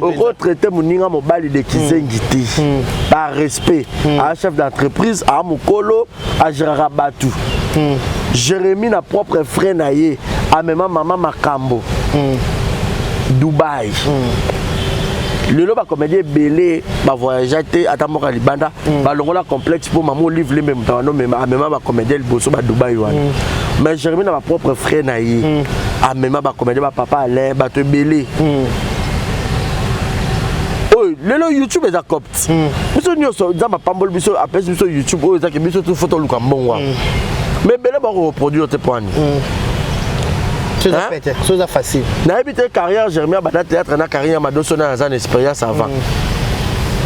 Okotraite moninga mobali de kizengi te par respect. Aa chef d'entreprise, aa mokolo, agéraka bato. Jérémi na propre frère na ye amema mama makambo Dubai. Lelo bacomédien ebele bavoyage te, ata mboka libanda balongola complexe mpo mama Olive Lembe moto abando amema bacomédien liboso badubai wana. Mais Jérémi na bapropre frère na ye amema bacomédien, bapapa Alain, bato ebele oyo lelo YouTube eza copte. Biso nyonso Nzambe apamboli biso, apesi biso YouTube oyo ezaki biso tu fo toluka mbongo wana, mais ebele bakoreproduire te po ani. So eza facile. Nayebi te carrière Jérémi abanda théâtre na carrière Madoso na aza na expérience avant.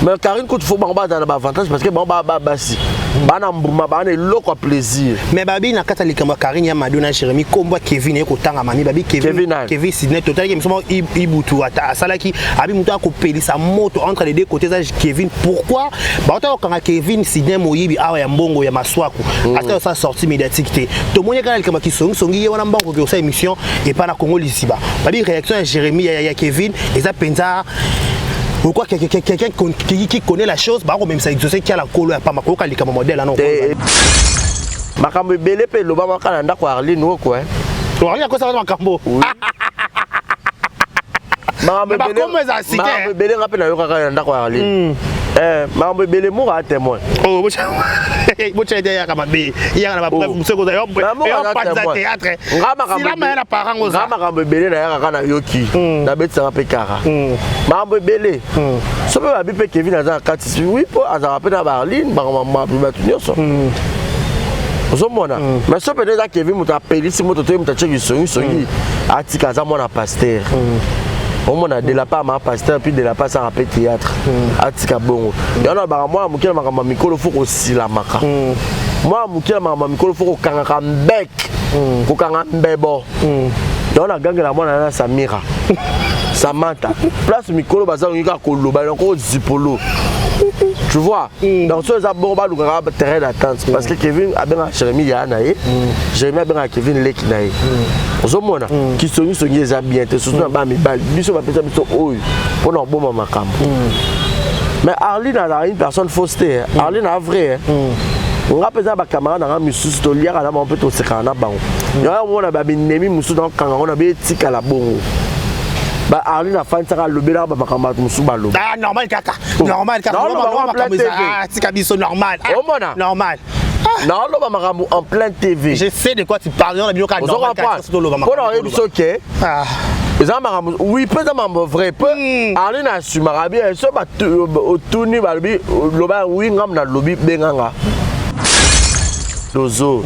Mais Karine kutu fo bango bazala na baavantage parce que bango basi bana mbuma, bana eloko ya plaisir. Mais babi na kati ya likambo ya Karine ya Mado na Jérémi, kombo ya Kevin eye kotanga mami babi. Kevin nani? Kevin Sidney. Totalaki miso moko Ibutu asalaki abi moto akopelisa moto entre les deux côtés eza Kevin. Pourquoi bauta kokanga Kevin Sidney moyibi awa ya mbongo ya maswaku, ata osala sortie médiatique te? Tomoni kaka likambo ya kisongisongi ye wana, mbongo koki kosala émission epa na Congo Lisiba. Babi réaction ya Jérémi ya Kevin eza mpenza. Pourquoi quelqu'un qui connaît la chose bakomemisa exaucé kiala kolo ya pamba koyoka likambo modèle wana? Te, makambo ebele mpe elobamaka na ndako ya Arline oko. Arline akosaka makambo. Makambo ebele. Bakombo eza cité. Makambo ebele nga mpe nayokaka na ndako ya Arline. Makambo ebele moko a témoin. Oh, botya ete eyaka mabe, eyaka na bapreuve mosusu ekozala théâtre silama ya na parent oza. Nga makambo ebele nayakaka, nayoki, nabetisaka mpe kara makambo ebele. So mpe babi mpe Kevin aza na kati, oui, mpo azalaka mpe na baarline, makambo bato nyonso ozomona. Mais so pene eza Kevin moto apelisi moto to ye moto atieki songisongi, atika, aza mwana pasteur. Omona de la part ma pasteur, puis de la part asaka mpe théâtre, atika bongo. Yango na baka mwana moke na makambo ya mikolo fo kosilamaka, mwana moke na makambo ya mikolo fo kokangaka mbek, kokanga mbebo. Yango nagangela mwana na Samira, Samantha, place mikolo baza kongi kaka koloba yango zipolo, tu vois. Donc so eza bongo, balukaka terrain d'attente parce que Kevin abengaka Jérémi yaya na ye, Jérémi abengaka Kevin leki na ye. Ozomona kisongisongi eza bien te, surtout na bana mibali. Biso bapesa biso oyo mpona koboma makambo. Mais Arline azalaka une personne fausse te. Arline aza vrai. Nga mpenza bacamarade na nga misusu toliaka na bango mpe tosekaka na bango. Yango omona babinemi mosusu nakokanga ngo na betikala bongo. Ba Arline afandisaka, alobelaka bamakambo bato mosusu baloba. Ah, normal kaka, normal kaka. Tika biso normal. Omona. Normal. Naoloba makambo en plein TV. Je sais de quoi tu parles. On a bien normal. Mpona oyebi so ke eza makambo, oui, mpe eza makambo vrai mpe Arline asumaka bien. So otuni, balobi loba oui, ngambo nalobi benganga dozo.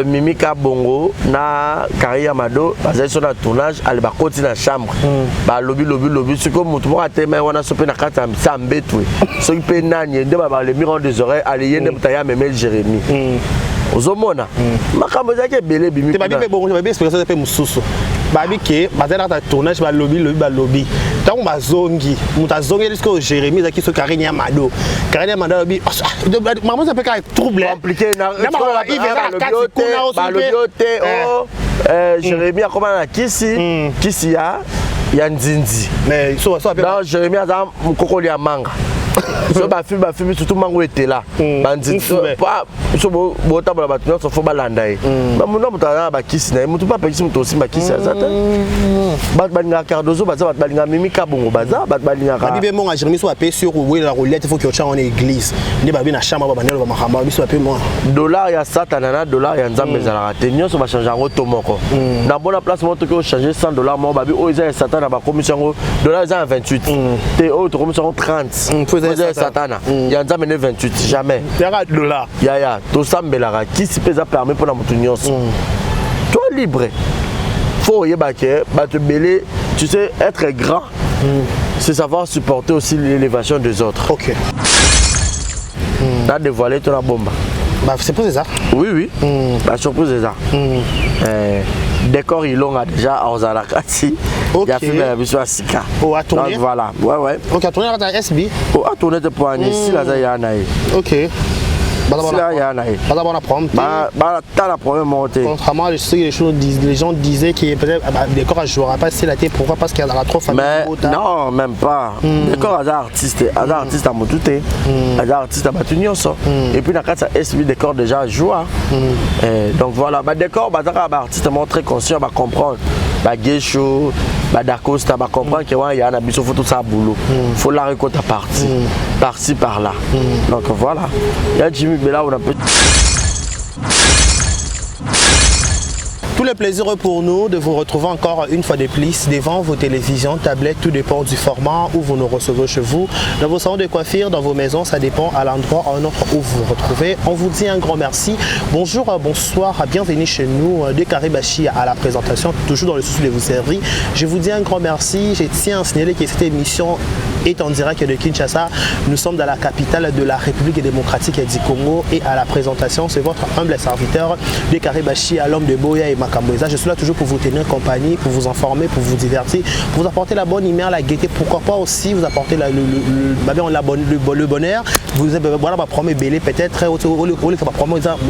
Mimika Bongo na Kari ya Mado bazali so na tournage ale, bakoti na chambre, balobi lobi lobi. Soki motu moko atema wana so mpe na kati ya sa mbetwe, soki mpe nani nde le mur des oreilles ale, ye nde moto aya amemeli Jérémie. Ozomona makambo ezalaki ebele ebimi. Babi mpe bongo, babi explication mpe mosusu, babi ke bazali na kati ya tournage, balobi lobi, balobi ntango bazongi, moto azongeli sikoyo Jérémie ezalaki so Karine ya Mado. Karine ya Mado alobi makambo eza mpe kaka trouble. Compliqué. Balobi o te o Jérémie akoma na kisi, kisi ya nzinzi. Donc Jérémie aza mokokoli ya manga. So bafilme, bafilme surtout mango etela banzinzi so botambola, bato nyonso fo balanda ye. Na moto aza na bakisi na ye, motu mpe apekisi moto osimba kisi aza te. Bato balingaka Cardozo baza, bato balingaka Mimi Kabongo baza, bato balingaka. Babi mpe monga Jérémie so bapesi yo kowelela kolia te, fo kiotya wana église nde babi na chambre babandelo bamakambo biso bape mwa. Dollar ya Satana na dollar ya Nzambe ezalaka te. Nyonso bachange yango to moko na bona place moko. Toki ochange 100 $ moko, babi oyo eza ya Satana, bakomisi yango dollar eza ya 28 te, oyo tokomisi yango 30 fo eza ya Satana, ya Nzambe nde 28, jamais. Yaka dollar. Yaya, tosambelaka, kisi mpe eza permis mpona motu nyonso. Toi libre, faut oyeba ke bato ebele, tu sais, être grand, c'est savoir supporter aussi l'élévation des autres. Na dévoilé to na bomba. Bah, c'est pour ça. Oui, basurprise eza. Décor ilonga déjà ozala kati ya film ya biso ya sika. Oh, a tourné? Donc voilà, ouais. Ok, a tourné na kati ya SB. Oh, a tourné te po ani sila aza ya na ye. Ok. Sila ya na ye. Baza bona problème te. Ba tala problème moko te. Contrairement à ce que les gens disaient que peut-être Décor ne jouera pas Sila te. Pourquoi? Parce qu'il y aura trop famille. Mais non, même pas. Décor aza artiste, aza artiste ya motu te. Aza artiste ya bato nyonso. Et puis na kati ya SB, Décor déjà joua. Donc voilà, ba Décor baza kaka ba artiste moko très conscient, ba comprendre. Ba Gesho, ba Dacosta, ba comprendre que wana ya na biso, faut tout ça boulot. Faut la récolte partie. Par-ci par-là. Donc voilà. Il y a Jimmy Bella, on a peut Tout le plaisir est pour nous de vous retrouver encore une fois de plus devant vos télévisions, tablettes, tout dépend du format où vous nous recevez chez vous. Dans vos salons de coiffure, dans vos maisons, ça dépend à l'endroit, à un autre où vous vous retrouvez. On vous dit un grand merci. Bonjour, bonsoir, bienvenue chez nous de Karibachi à la présentation, toujours dans le souci de vous servir. Je vous dis un grand merci. Je tiens à signaler que cette émission est en direct de Kinshasa. Nous sommes dans la capitale de la République démocratique du Congo et à la présentation, c'est votre humble serviteur de Karibachi, à l'homme de Boya et Makamboeza. Je suis là toujours pour vous tenir compagnie, pour vous informer, pour vous divertir, pour vous apporter la bonne humeur, la gaieté, pourquoi pas aussi vous apporter la, le, bah bien, la bonne, le bonheur. Vous avez voilà, ma promo belé peut-être,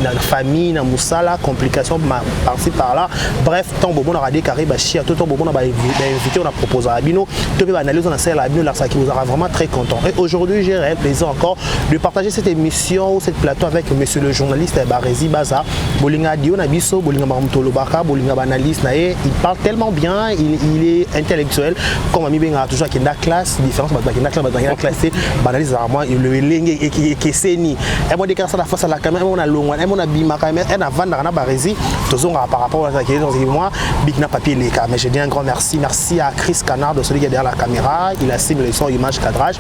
la famille, la moussala, complications par-ci par-là. Bref, tant bon, on aura des Karibachi, tout bon, on a invité, on a proposé à Bino, tout le analyse, on a celle à Bino, là, ça qui vous aura vraiment très content. Et aujourd'hui, j'ai le plaisir encore de partager cette émission ou cette plateau avec monsieur le journaliste Barezi Baza. Bolinga Dio Nabiso, Bolinga Maramtolo Baka, Bolinga Banaliste Nae, il parle tellement bien, il est intellectuel. Comme ami Benga toujours qui est dans la classe, différence, bah, qui est dans la classe, bah, qui est dans la classe, banalise vraiment, le lengue et qui est seni. Et moi, dès que ça la face à la caméra, on a long, on a bimaka, on a vendre na Barezi, toujours par rapport à ça qui est dans moi, big na papier les cas. Mais je dis un grand merci, merci à Chris Canard de celui qui est derrière la caméra, il a ciblé son image cadrage.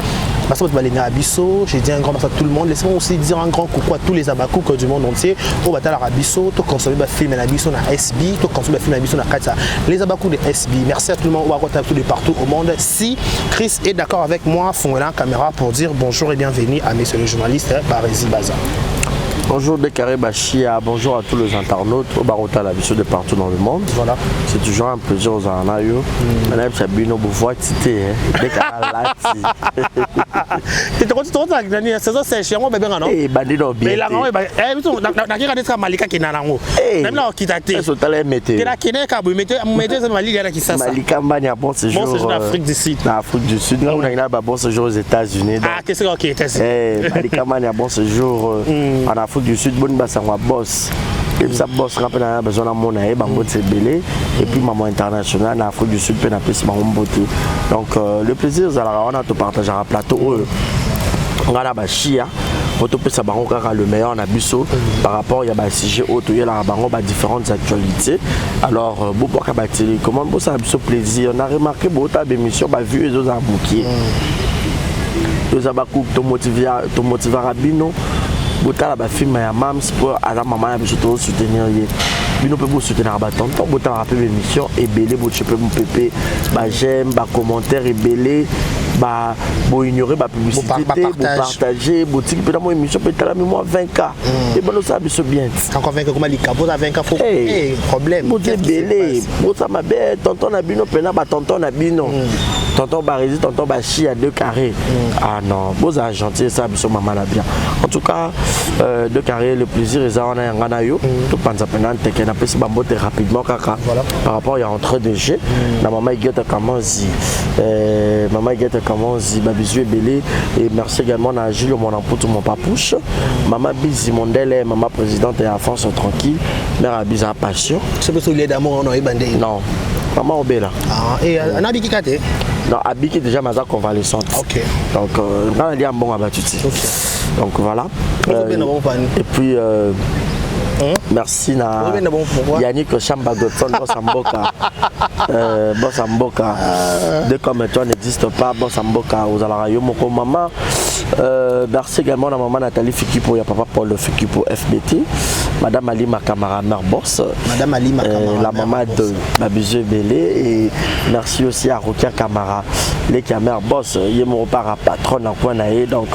Merci à Bisso, j'ai dit un grand merci à tout le monde. Laissez-moi aussi dire un grand coucou à tous les abakouks du monde entier. Au Batal Arabiso, tout consommer ba film na biso na SB, tout consommer film na biso na Katsa. Les abakouks de SB. Merci à tout le monde, au de partout au monde. Si Chris est d'accord avec moi, font la caméra pour dire bonjour et bienvenue à messieurs les journalistes Barezi Baza. Bonjour Dekaré Bachia, bonjour à tous les internautes au Barota la biso de partout dans le monde. Voilà. C'est toujours un plaisir aux Arnayo. Madame Sabino Bouvois Tité, Dekaré Lati. T'es trop trop la saison sèche, yango bébé non? Eh bandi do bien. Mais là eh biso na kika deska malika kinana ngo. Même là kita te. Eso tala météo. Kina kine ka bu météo météo c'est malika na kisasa. Malika mbani bon séjour. Bon séjour en Afrique du Sud. En Afrique du Sud, là on a un bon séjour aux États-Unis. Ah, qu'est-ce que OK, États-Unis. Eh Malika mbani bon séjour en Afrique du Sud, bon basangwa boss. Et puis ça boss rappelle na besoin na mona e bango tsebele et puis maman internationale en Afrique du Sud pe na pesi bango mbote. Donc le plaisir zalaka wana to partager un plateau oyo. Ngana ba chia poto pesa bango kaka le meilleur na biso par rapport ya ba sujet oyo toyelaka bango ba différentes actualités. Alors bobwaka ba télécommande bosala biso plaisir. On a remarqué bota ba émission ba vues ezozala mokie. Toza ba couple to motivera bino. Botala ba film ya mams pour ala mama ya biso to soutenir ye. Bino pe bo soutenir ba tonton botala pe émission ebele bo chepe mo pepe ba j'aime ba commentaire ebele ba bo ignorer ba publicité Bo bo partager bo tiki pe na mo émission pe tala mi moi 20K. Et bon ça biso bien. Encore 20K comment likabo za 20K faut Hey, hey, problème. Bo Qu'est-ce qui se ebele, passe? bo sa ma belle tonton na bino pe na ba tonton na bino. Tonton Barezi, tonton Bachi à 2 carrés. Ah non, beaux gentil ça biso maman la bien. En tout cas, 2 carrés le plaisir est on a ngana yo. Tout panza pena teke na pesi bambote rapidement kaka. Voilà. Par rapport il y a entrée de jeu. La maman Igeta Kamanzi. Maman Igeta Kamanzi, babisou ebele et merci également à Gilles mon ampoute mon papouche. Maman Bizi Mondele, maman présidente et enfants sont tranquilles. Mère Abiza passion. C'est parce qu'il est d'amour on a bandé. Non. Maman Obela. Ah et on a biki kate. Non, Abiki déjà maza convalescente. OK. Donc on a dit un bon abattu. OK. Donc voilà. Euh, et puis merci na Yannick Chamba Godson boss Mboka. Boss Mboka. Deux comme toi n'existe pas boss Mboka aux alarayo moko maman. Merci également à maman Nathalie Fikipo et à papa Paul Fikipo FBT. Madame Alima Kamara, mère boss. Madame Alima Kamara, la maman de Babizou Belé. Et merci aussi à Rokia Kamara, les mère boss. Ye moko para patron na coin na ye. Donc,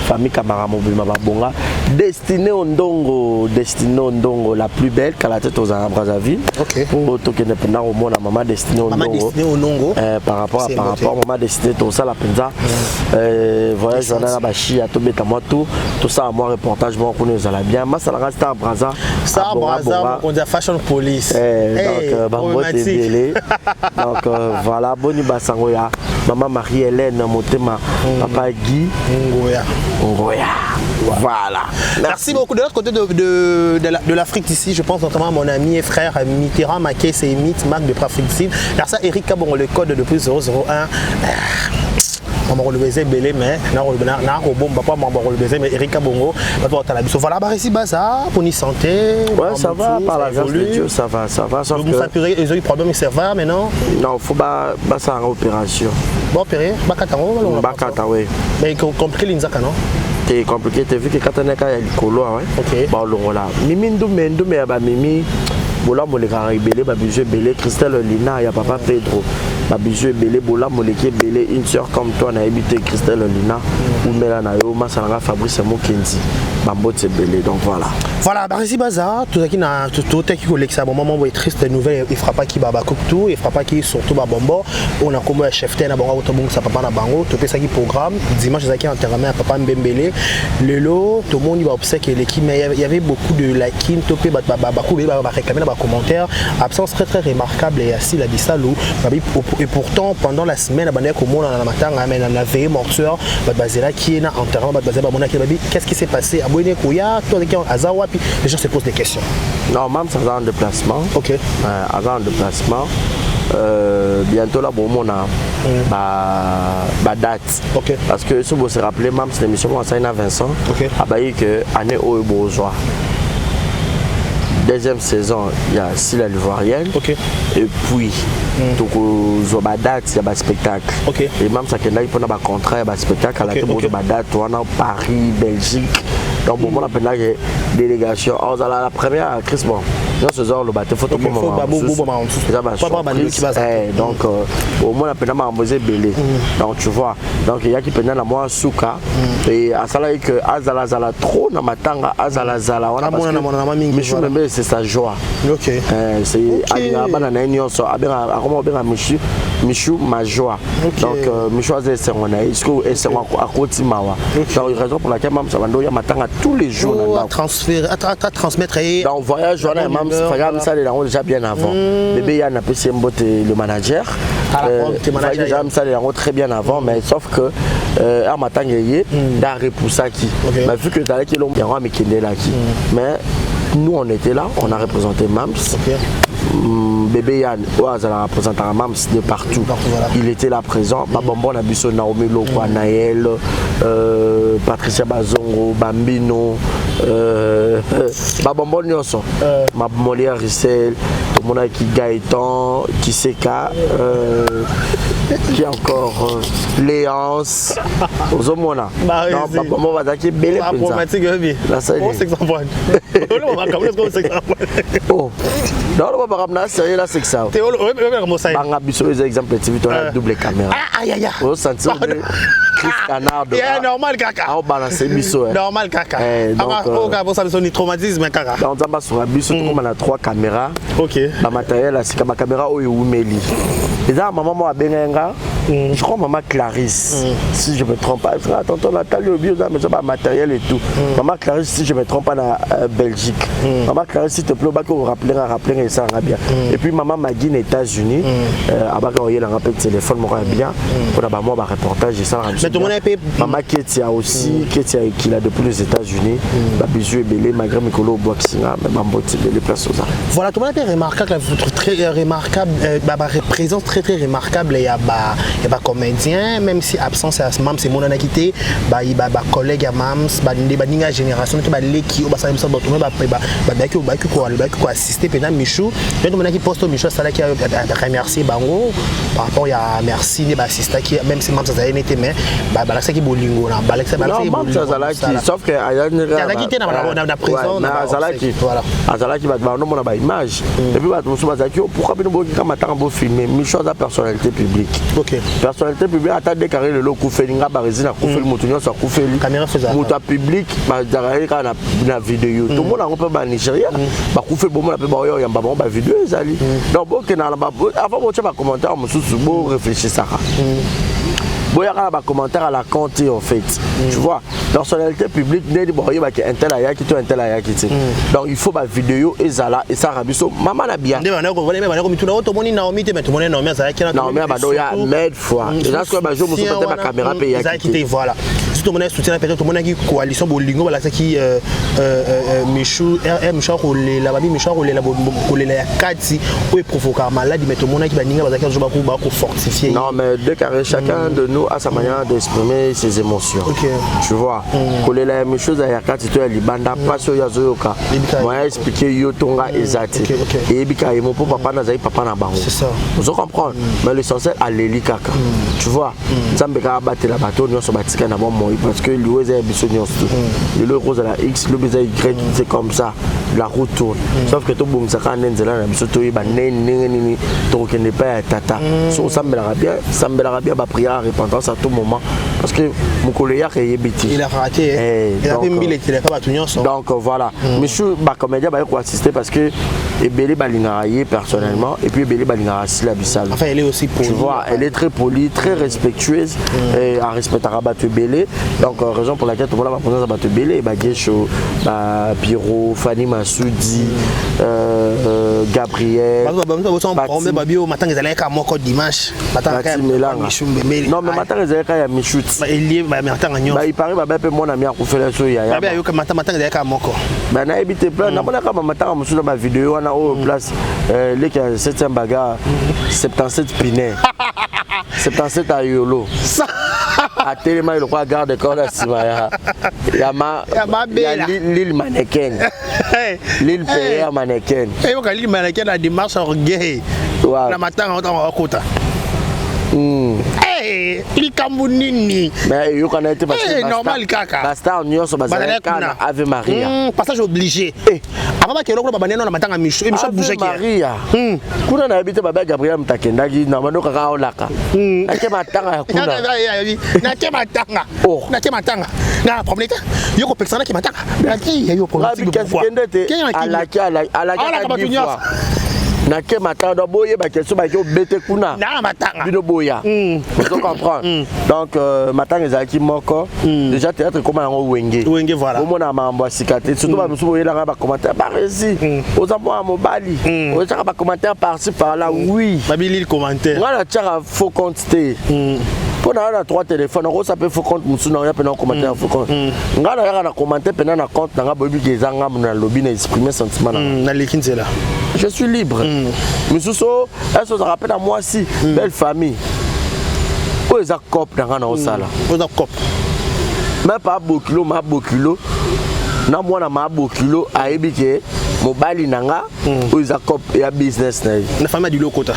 famille Kamara mobima babonga. Destinée Ondongo, Destinée Ondongo, la plus belle, qu'à la tête aux Brazzaville. Pour tokende mpena komona mama Destinée Mama Ondongo. Destinée Ondongo. Par rapport à C'est par beauté. rapport mama Destinée, tosala mpenza voyage wana na bashia, tobeta mwa tour, tosala mwa reportage moko kuna, ezala bien. Masalaka Star Braza. Star Braza, mokonzi ya Fashion Police. Donc bambote problématique. Ebele. Donc voilà, boni basango ya mama Marie-Hélène Motema, papa Guy Ngoya. Ngoya, voilà. Merci beaucoup. De l'autre côté de l'Afrique ici, je pense notamment à mon ami et frère Mitterrand Maquet, c'est Mythe Mac de Afrique du Sud. Merci à Eric Kabongo, le code de plus 001. Mama kolobeza ebele, mais nakobomba mpo mama kolobeza, mais Eric Kabongo, bato batala biso. Voilà, Baresi Baza, poni santé? Ouais, ça va, par la grâce de Dieu, ça va, ça va, sauf que Ezoi problème, ça va maintenant? Non, faut ba basala opération. Baopéré, bakata yango, balongola? Bakata, oui. Mais compliqué linzaka, non? Te, compliqué te, vu que katanaka ya likolo awa. Baolongola mimi ndume ndume ya bamimi bolamu elekaka ebele, babisous ebele. Christelle Lina ya papa Pedro, babisous ebele, bolamu eleki ebele. Une sœur comme toi, nayebi te. Christelle Lina, umela na yo. Masalanga Fabrice Mokenzi, bambote ebele. Donc voilà. Voilà, Baresi Baza, tozalaki na totaki kolekisa moment moko boye triste. Nouvelle efrappaki bakoktu, efrappaki surtout babombo oyo na nkombo ya chef te na bango akotobongisa papa na bango. Topesaki programme dimanche, ezalaki enterrement ya papa Mbembele. Lelo tomoni baobsèques eleki, mais il y avait beaucoup de lacunes to mpe bato bakulu baréclame na bacommentaire absence très très remarquable ya Sila Bisalu. Babi, et pourtant pendant la semaine abandaki komonana na matanga, mais na veillée mortuaire bato bazelaki ye, na enterrement bato bazali bamonaki. Babi, qu'est-ce qui s'est passé? Aboyini koya to azalaki aza wapi? Les gens se posent des questions. Non, mam aza en déplacement. Aza en déplacement. Bientôt là, bomona ba date. Parce que so bose rappeler, mam, c'est l'émission moko asali na Vincent. Abayi que année oyo bozwa deuxième saison ya Sila l'Ivoirienne. Et puis tokozwa badate ya baspectacle. Et mam akendaki mpona bacontrat ya baspectacle, ala te bozwa badate wana, Paris, Belgique. Donc bomona mpenza ke délégation ozala la première actrice. Bon, nyonso eza oloba te, faut faut boboma mosusu. Eza Faut pas bandoki baza te. Donc omona mpenza makambo eza ebele. Donc tu vois, donc eyaki mpenza na mwa suka e asalaki ke azalazala trop na matanga, azalazala wana. Amona na mona na mingi, Michou Membe, c'est sa joie. C'est alingaka bana na ye nyonso, abenga, akoma kobenga Michu, Michou ma joie. Donc Michou aza esengo na ye, sikoyo esengo akoti mawa. Donc raison pour laquelle mamsa bando ya matanga tous les jours na Oh, à ndako. Transférer, à transmettre et Donc voyage wana ya bonne mams humeur, faka voilà. misalela yango déjà bien avant. Bébé Yann apesi ye mbote, le manager. Ah, ok, manager Fallait déjà Yann. misalela yango très bien avant, mais sauf que ar matanga ye nde arepoussaki. Mais vu que ezalaki elongo yango, amikendelaki. Mais nous, on était là, on a représenté mams. Bébé Yann oyo azalaka représentaka mams de partout. Partout, voilà. Il était là présent. Babombo na biso, Naomi Lokwa, Naël, Patricia Bazongo, Bambino, babombo nyonso. Molière Rissel, tomonaki Gaëtan Kiseka, qui encore, Léance, ozomona. Bah, Donc, oui, babombo bazalaki ebele Ah, mpenza. problématique, oui. La Oh, c'est que ça. Oh, non, non, makambo na sérieux là, c'est que ça banga biso eza Exemple TV, tona double caméra. Ah, aïe, aïe, aïe. Osentir Chris Canard. Yeah, normal kaka. Aobalance biso, eh. Normal kaka. Eh, donc, Ah, oh, ça ni traumatisme kaka. Donc nzambe asunga biso, tokóma na trois caméras. Bamatériel ya sika, bacaméra oyo ewumeli. Eza na mama moko abengai nga, je crois mama Clarisse, si je me trompe pas. Ah, tonton Nathalie, obi oza mezo bamatériel et tout. Mama Clarisse, si je me trompe pas, na Belgique. Mama Clarisse, s'il te plaît, obaki orappeler nga, rappeler nga, esalanga bien. Et puis mama Magui na États-Unis, abaki oyelanga mpe téléphone moko ya bien mpona bamwa bareportage, esalaka biso Mais tout le monde bien. Mama Ketia aussi, Ketia Ekila depuis les États-Unis, babisous ebele, malgré mikolo obwakisinga, mais bamboti ebele place oza. Voilà, tout le monde est remarquable, très remarquable, bah, présence très très remarquable. Il y a bah, Ya bacomédien, même si absence ya Mams emonanaki te, bacollègue ya Mams, baninga ya génération to baleki oyo basala biso, bato bayaki koassiste mpenza Michou. Nde tomonaki poste Michou asalaki, remercier bango par rapport ya merci nde baassistaki, même si Mams azalaki nete, mais balakisaki bolingo na balakisaki. Mams azalaki, sauf que azalaki te na présent. Azalaki, azalaki. Bato bandomona baimage et puis bato mosusu bazalaki: "Pourquoi bino boyoki kaka matanga bofilme?" Michou aza personnalité publique. Personnalité publique, ata décarré lelo okufeli, nga Baresi nakufeli, moto nyonso akufeli, moto ya public bazalaki kaka na video. Tomona yango mpe Banigéria bakufeli, bomona mpe baoyo oyamba bango, bavideo ezali. Donc bokendaka avant botya bacommentaire mosusu, boréfléchissaka, boyaka na bacommentaire à la con te. En fait, tu vois, personnalité publique ndeni boyebaki un tel ayaki to un tel ayaki te. Donc il faut bavideo ezala, esalaka biso mama na bia. Nde bandeko mituna oyo, tomoni Naomi te, mais tomoni Naomi azalaki. Naomi abando ya maid fois eza sikoyo, bajour mosusu peut-être bacaméra mpe eyaki te. Voilà, surtout tomonaki soutien, peut-être tomonaki coalition bolingo balataki Michou, Michou akolela, babi Michou akolela, kolela ya kati oyo eprovokaka maladi, mais tomonaki baninga bazalaki toujours bakofortifie. Non, mais deux carrés, chacun de nous a sa manière d'exprimer ses émotions. Tu vois, kolela ya Michou ya kati to ya libanda, mpasi oyo azoyoka, moyen expliquer yo tonga eza te. Eyebi kaka ye mo, mpo papa nazali papa na bango, ozo comprendre. Mais l'essentiel, aleli kaka, tu vois. Nzambe kaka abatela bato nyonso batika na bomoi, parce que liwo eza ya biso nyonso te. Lelo ekozala X, lobi eza Y, c'est comme ça, la roue tourne. Sauf que tobongisaka nde nzela na biso, toyeba ndenge nini tokokende epai ya tata. So osambelaka bien, sambelaka bien, baprière ya repentance à tout moment, parce que mokolo eyaka eyebi te. Elakaka te, eza mpe mbila etelaka bato nyonso. Donc voilà, Michou, bacomédien baye koassister parce que ebele balingaka ye personnellement et puis ebele balingaka Sila Bisalo. Enfin, elle est aussi polie. Tu vois, elle est très polie, très respectueuse et arespectaka bato ebele. Donc raison pour laquelle tomona baprésence ya bato ebele, Bagesho, Bapiro, Fanny Masudi, Gabriel. Babi matanga ezalaki kaka moko dimanche. Melanga, non, mais matanga ezalaki kaka ya Michou ti. Elie matanga nyonso. Baipare babe mpe mwana mi akufela so yaya. Matanga ezalaki kaka moko. Nayebi te, plein namonaka bamatanga mosusu na bavideo wana oyo place leki ya 7e bagarre 77 pine 77 ayolo atelemaki lokola garde corps na nsima ya Lille mannequin, Lille père mannequin. Eyoka Lille mannequin na démarche orgueil na matanga otanga wakota likambo nini? Mais eyokana te. Normal kaka. Bastar nyonso bazalaki kaka na Ave Maria. Passage obligé avant bakende kuna, babandena na matanga Michou, Michou bougeaki. Maria kuna nayebi te, babe Gabriel moto akendaki na bando kaka aolaka nake matanga ya kuna. Nake matanga, nake matanga na problème te, yo kopekisa nake matanga. Kende te, alaki alaki dix fois nake matanga. Donc boyeba question baki obete kuna. Na matanga. Bino boya, ozo comprendre. Donc matanga ezalaki moko. Déjà théâtre ekóma yango wenge. Wenge, voilà. Bomona makambo ya sika te, surtout bamosusu boyelaka bacommentaire: "Baresi, oza mwana mobali, otiaka bacommentaire par-ci par-là." Oui. Babilili commentaire. Nga natiaka faux compte te, mpo na ya na trois téléphone, okosa mpe faux compte mosusu na oya mpe na commentaire ya faux compte. Nga nayaka na commentaire mpena na compte na nga, boyebi ke eza nga nalobi na exprimer sentiment na nga. Naleki nzela. Je suis libre. Misusu ese ozalaka mpe na mwasi, belle famille, oyo eza cope na nga na osala. Oza cope. Me pa bokilo, ma bokilo na mwana, ma bokilo ayebi ke mobali na nga oyo eza cope ya business na ye. Na famille ya Dilu okota?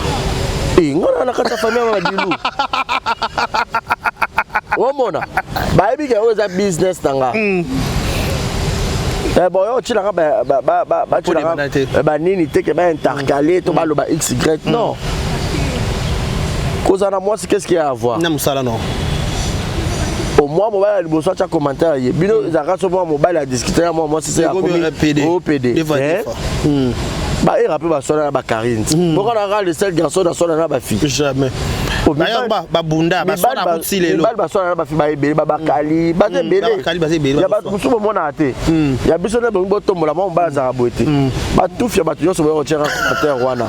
Nga na kati ya famille ya Madilu, omona bayebi ke oyo eza business na nga. Bon, oyo otilaka batilaka banini te ke baintercale to baloba xy. Non, kozala na mwasi, qu'est-ce qu'il y a à voir? Na mosala, non. Au moins mobali ya liboso atya commentaire ye, bino ezalaka so mwa mobali adiscute na mwa mwasi se akomi OPD, baera mpe baswana na bakarine. Bokanaka le seul garçon naswana na bafille. Jamais. Babunda. Mibali baswana na bafille baebele, babakali baza ebele ya bato mosusu bomonaka te. Ya biso nde bongi botombola mwa mobali azalaka boye te, batufi ya bato nyonso boya kotiaka commentaire wana.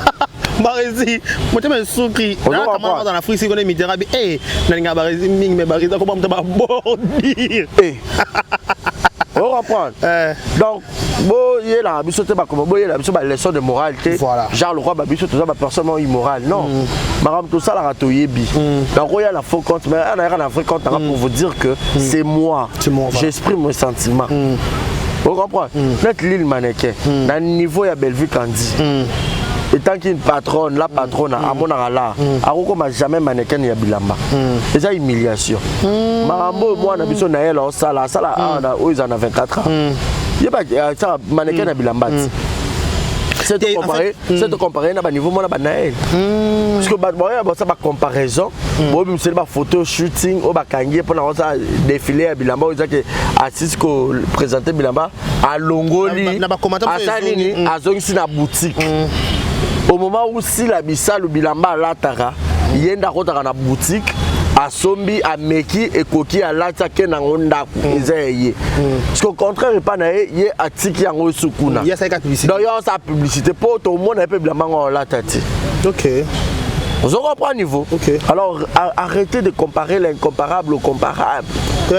Baresi motema esuki na Afrique siko na mitera bi e nalingaka Baresi mingi, mais Baresi akoma moto babordire. Ocomprendre. Donc bo Boyelaka biso te, bakoma boyela biso baleçon de morale te. Voilà. Genre lokwa babiso toza bapersonne moko immorale. Non, makambo tosalaka toyebi. Nakoya na faux compte, mais nayaka na vrai compte nanga pour vous dire que c'est moi. C'est moi, voilà. J'exprime mes sentiments. Vous comprenez? Net l'île mannequin na niveau ya Bellevue Kandi, étant qu'une patronne, la patronne amonaka la akokoma jamais mannequin ya bilamba. Eza humiliation. Makambo oyo mwana biso na ye la osala, asala awa na oyo eza na 24 ans, yeba asala mannequin ya bilamba ti. C'est En comparé, c'est comparé na baniveau mwana banael, parce que bato baoya basala bacomparaison, boyobimiseli bafoto shooting oyo bakangi ye mpona kosala défilé ya bilamba oyo ezaki asisi koprésente bilamba, alongoli, Na bacommentaire mosusu asali ezongi, nini, azongisi na boutique. Au moment où sila bisalu bilamba alataka, ye nde akotaka na boutique, asombi, ameki, ekoki, alati, akende yango ndako, eza ya ye. Parce que au contraire, epa na ye, ye atiki yango esu kuna. Ye asalaki publicité. Donc ye osala publicité mpo tomona ye mpe bilamba ngo alata te. Ozo comprendre niveau? Alors arrêtez de comparer l'incomparable au comparable.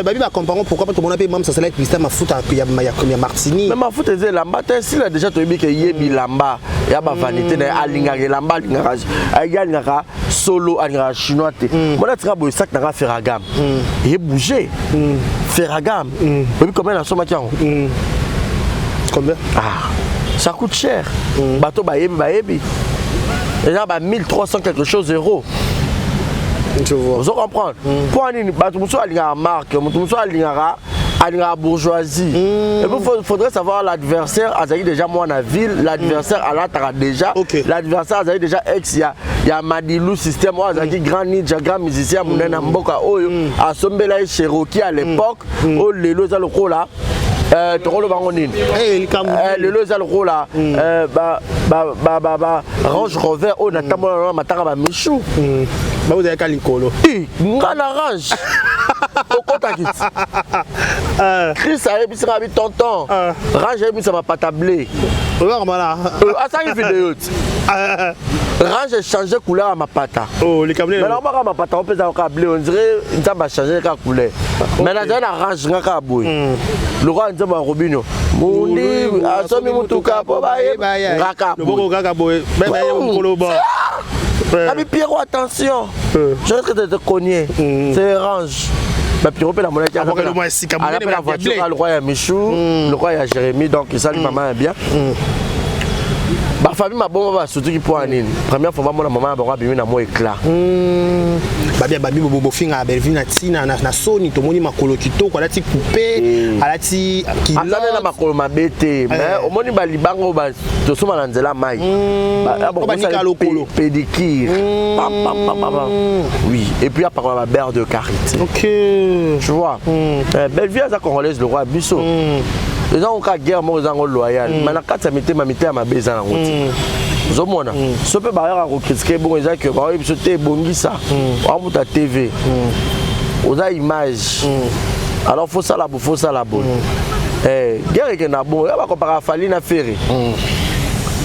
Babi bacomparer pourquoi? Po tomona mpe mamsa asalaki publicité ya mafuta ya Martini. Mais mafuta eza elamba te. Sila déjà toyebi ke ye bilamba ya bavanité na ye, alingaka elamba, alingaka ye, alingaka solo, alingaka chinois te. Mona tika boye, sac nanga Ferragamo ye bouge. Ferragamo, oyebi combien nasomaki yango? Combien? Ah, ça coûte cher. Bato bayebi, bayebi, eza ba 1300 quelque chose euros. Je vois. Ozo comprendre mpo nini? Bato mosusu alingaka marque, moto mosusu alingaka bourgeoisie. Et puis faudrait savoir, l'adversaire azalaki déjà mwana ville, l'adversaire alataka déjà. L'adversaire azalaki déjà ex ya Madilu Système oyo azalaki grand ninja, grand musicien monene na mboka oyo asombela ye Cherokee à l'époque. Oyo lelo eza lokola tokoloba yango nini? Eh, likambo. Lelo eza lokola ba Range Rover oyo natambola na matanga bamichu. Babozalaka likolo. Nga na Range okotaki ti. Chris ayebisaka bi tonton. Range ayebisa mapata blé. Oyaka mana. Asangi video ti Range echange couleur ya mapata. Oh, likambo nini? Mais nakomaka mapata ngo mpe eza kaka blé, on dirait Nzambe achange kaka couleur. Mais nazali na Range nga kaka boye lokola Nzambe ya Robino Mundi asomi mutuka mpo bayeba nga kaka boye. Loboko kaka boye, baye mokolo ba. Abi Pierrot, attention, je risque de te cogner. C'est Range. Bah Pierrot mpe namonaki Abwaka lo mwa esika monene aza mpe na ya voiture blé. Le roi ya Michou, le roi ya Jérémy, donc esali mama ya bien. Bafamille mabongo basutuki mpo ya nini? Première fois bamona mama na bango abimi na mwa éclat. Babi bofinga Bellevue na ntina na soni. Tomoni makolo kitoko, alati coupe, alati Aza nde na makolo mabe te, mais omoni balibanga oyo tosomba na nzela mai. Oyo banika lokolo. Pédicure. Pam, pam, pam, pam, pam. Oui, et puis apakola babeurre de karité. Tu vois? Bellevue aza congolaise, le roi biso eza ngo kaka guerre moko eza ngo loyal, mais na kati ya mitema, mitema mabe eza nango te. Ozomona so mpe bayaka kocritiquer bongo, eza ke baoyebi biso te. Ebongisa wamuta TV, oza image, alors fosala bo, fosala boye. Guerre ekenda bongo ya bakomparaka Fally na Ferre.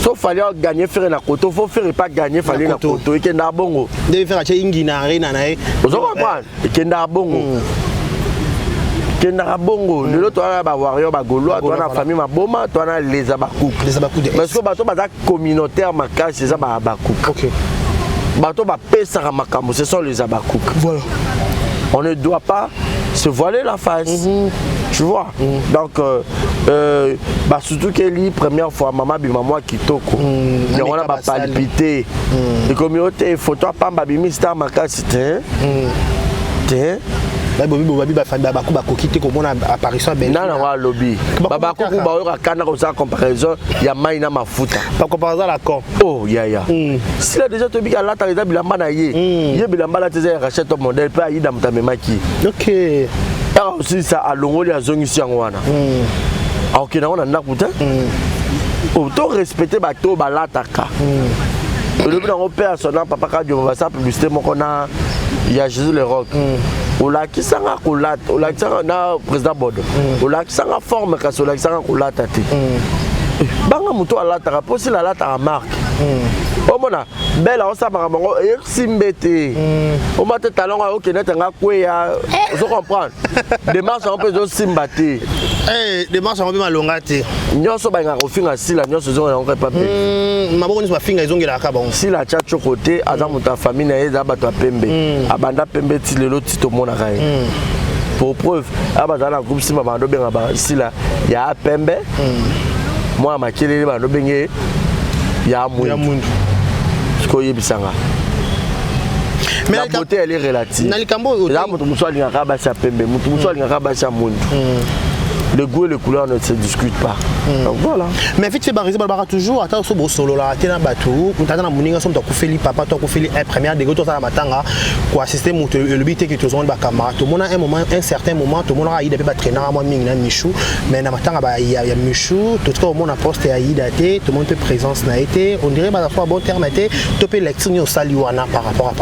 So Fally aganye Ferre na koto, faut Ferre pas gagner Fally na koto. Koto ekendaka bongo. Nde Ferre atie ingi na arena na ye. Ozo comprendre? Ekendaka bongo, ekendaka bongo. Lelo toza na bawarrior, bagaulois, toza na famille maboma, toza na les Abakouk. Les Abakouk de Parce que bato baza communautaire makasi eza baAbakouk. Bato bapesaka makambo, ce sont les Abakouk. On ne doit pas se voiler la face, tu vois? Donc basutukeli première fois mama bima mwa kitoko, yango wana. Ameka basali. Bapalpite ekomi o te, photo apamba abimi star makasi te te. Babobi babi baku bakoki te komona apparition ya Bellevue. Nana yango alobi babakuku bayoka kanda kosala comparaison ya mai na mafuta. Bacomparaison la con. Oh yaya, sila déjà toyebi alataka, eza bilamba na ye. Ye bilamba alati eza ya Rachel Top Model mpe ayida moto amemaki. Kaka osilisa, alongoli, azongisi yango wana, akokende yango na ndako te. To respecte bato oyo balataka. Elobi nango mpe asona papa Kadioma basala publicité moko na ya Jésus le Rock. Olakisanga kolata, olakisanga na président Bodo, olakisanga forme, kasi olakisanga kolata te. Banga moto alataka mpo sila alataka marque. Omona bele aosala makambo yango esimbe te. Oma te talongo akokende ete nga kweya. Ozo comprendre? Démarche yango mpe ezosimba te. Eh, démarche yango mpe malonga te. Nyonso balingaka kofinga Sila, nyonso ezonga yango epa pe. Maboko nyonso bafinga ezongelaka bango. Sila atya tioko te, aza moto ya famille na ye, eza bato ya pembe. Abanda pembe ti lelo, ti tomonaka ye. Pour preuve, aba bazala na groupe Simba, bando obenga basila ya pembe, mwana makelele, bando obenge ya ya mwindu. Mwindu. Sikoyo oyebisanga, Mais la beauté, elle est relative. Na likambo oyo Eza moto mosusu alingaka basi ya pembe, moto mosusu alingaka basi ya mwindu. Le goût et les couleurs ne se discutent pas. Donc voilà. Mais vite fait, Barési balobaka toujours, ata so bosololaka te na bato, moto aza na moninga, so moto akufeli papa to akufeli un première degré to aza na matanga, koassiste moto elobi te ke tozongani bacamarade. Tomona un moment, un certain moment, tomonaka Aida mpe batraînaka mwa mingi na Michou, mais na matanga ya Michou, totika komona poste ya Aida te, tomoni mpe présence na ye te. On dirait baza so ya bon terme te, to mpe lecture nini osali wana par rapport?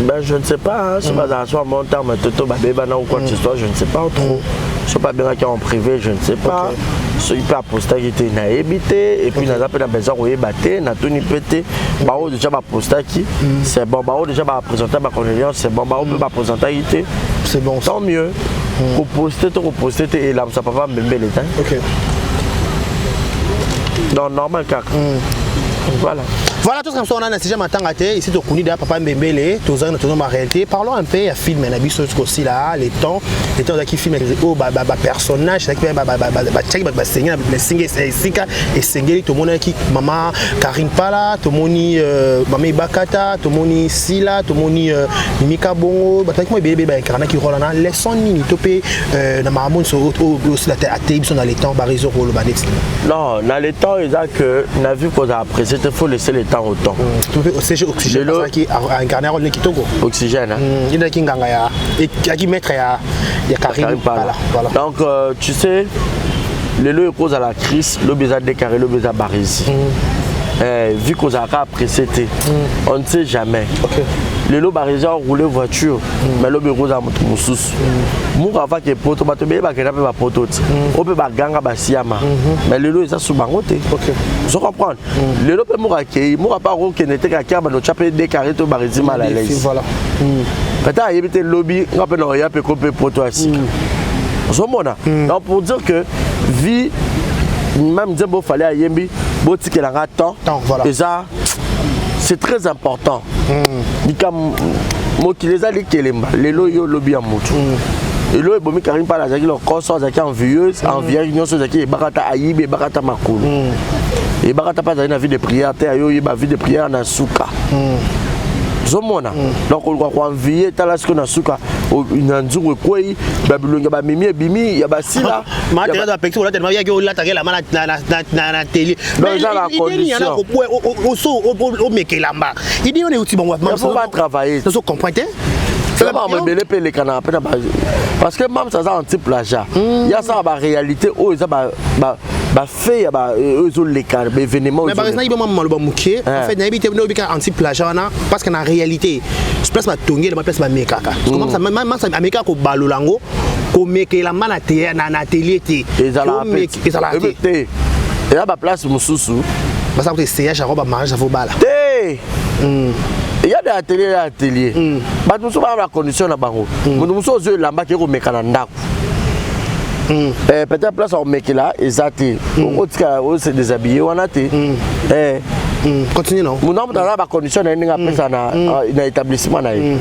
Ben, je ne sais pas, hein, si bazala so en bon terme, toto babebana ou quoi que ce soit, je ne sais pas trop. So babengaki en privé, je ne sais pas. Soki mpe apostaki te, nayebi te. Et puis naza mpe na besoin koyeba te, natuni mpe te. Bango déjà bapostaki, c'est bon. Bango déjà baprésente bacondoléance, c'est bon. Bango mpe baprésentaki te, c'est bon. Tant mieux. Koposte to koposte te elamisa papa mbembele te. Donc normal kaka, voilà. Voilà, tout comme ça, on a un sujet matanga te ici, tokuni da papa Mbembele, tozali na tozo ma réalité. Parlons un peu ya film na biso aussi là, les temps, les temps qui film oyo ba ba personnage ezalaki ba ba ba batiaki bato basenge na esenge esika esengeli. Tomonaki mama Karine Pala, tomoni mama Ebakata, tomoni Sila, tomoni Mimika Bongo, bato baki mo ebele ebele baincarnaki rôle wana. Leçon nini to mpe na makambo nyonso oyo osila te ateyi biso na les temps, baréseau koloba neti? Non, na le temps eza que na vie kozala apprécié te, faut laisser le temps au temps. To mpe CG Oxygène azalaki incarné rôle ne kitoko. Oxygène, hein? Ye ndaki nganga ya aki maître ya Karine Pala, voilà. Donc tu sais, lelo ekozala Chris, lobi eza Décarré, lobi eza Barisi. Vu kozalaka apprécié te, on ne sait jamais. Lelo Barisi aroule voiture, mais lobi ekozala moto mosusu. Muku avaki epoto, bato ebele bakenda mpe bapoto ti oyo mpe baganga basiama, mais lelo eza su bango te. Ozo comprendre? Lelo mpe moko akei, moko apa akokende te kakia bando tya mpe Décarré to Barisi mal à l'aise. Peut-être ayebi te, lobi nga mpe na oya mpe ko mpe poto ya sika, ozomona. Donc pour dire que vie même, nzembo Fally ayembi, botikelanga temps. Temps, voilà. Eza, c'est très important. Likambo mokili eza likelemba, lelo yo, lobi ya motu. Elo ebomi Karine Mpala, azalaki lokoso, azalaki envieuse, enviaki nyonso, ezalaki ebaka ta ayibi, ebaka ta makolo, ebaka ta mpe azalaki na vie de prière te. Ayo oyeba vie de prière na suka, ozomona. Donc oluka koenvie, tala sikoyo na suka na nzungu ekwei, babilongi ya bamimi ebimi ya basila. Matériel kolata yaki olataka elamba na télé. Donc, eza la condition. Oso omeka elamba, idée wana euti bango? Faut pas travailler. Ozo comprendre te. Eza makambo ebele mpe elekanaka mpe na parce que mams aza anti plagiat, ye asala baréalité oyo eza bafe ya oyo ezoleka, baévénement. Mais par exemple, maloba moke, en fait nayebi te oyebi kaka anti plagiat wana, parce que na réalité place batongi elamba, place bamekaka, amekaka kobalola yango, komeka elamba na atelier te. Ezalaka. Ezalaka te. Te, eza baplace mosusu. Basala kuti essayage yango, bamariage avo bala. Te, eya de atelier ya atelier. Bato mosusu baa bacondition na bango. Moto mosusu ozwi elamba, akei komeka na ndako. Peut-être place akomekela eza te, okotika ose déshabillé wana te. Continue non. Moto moto aza bacondition na ye, ndenge apesa na établissement na ye,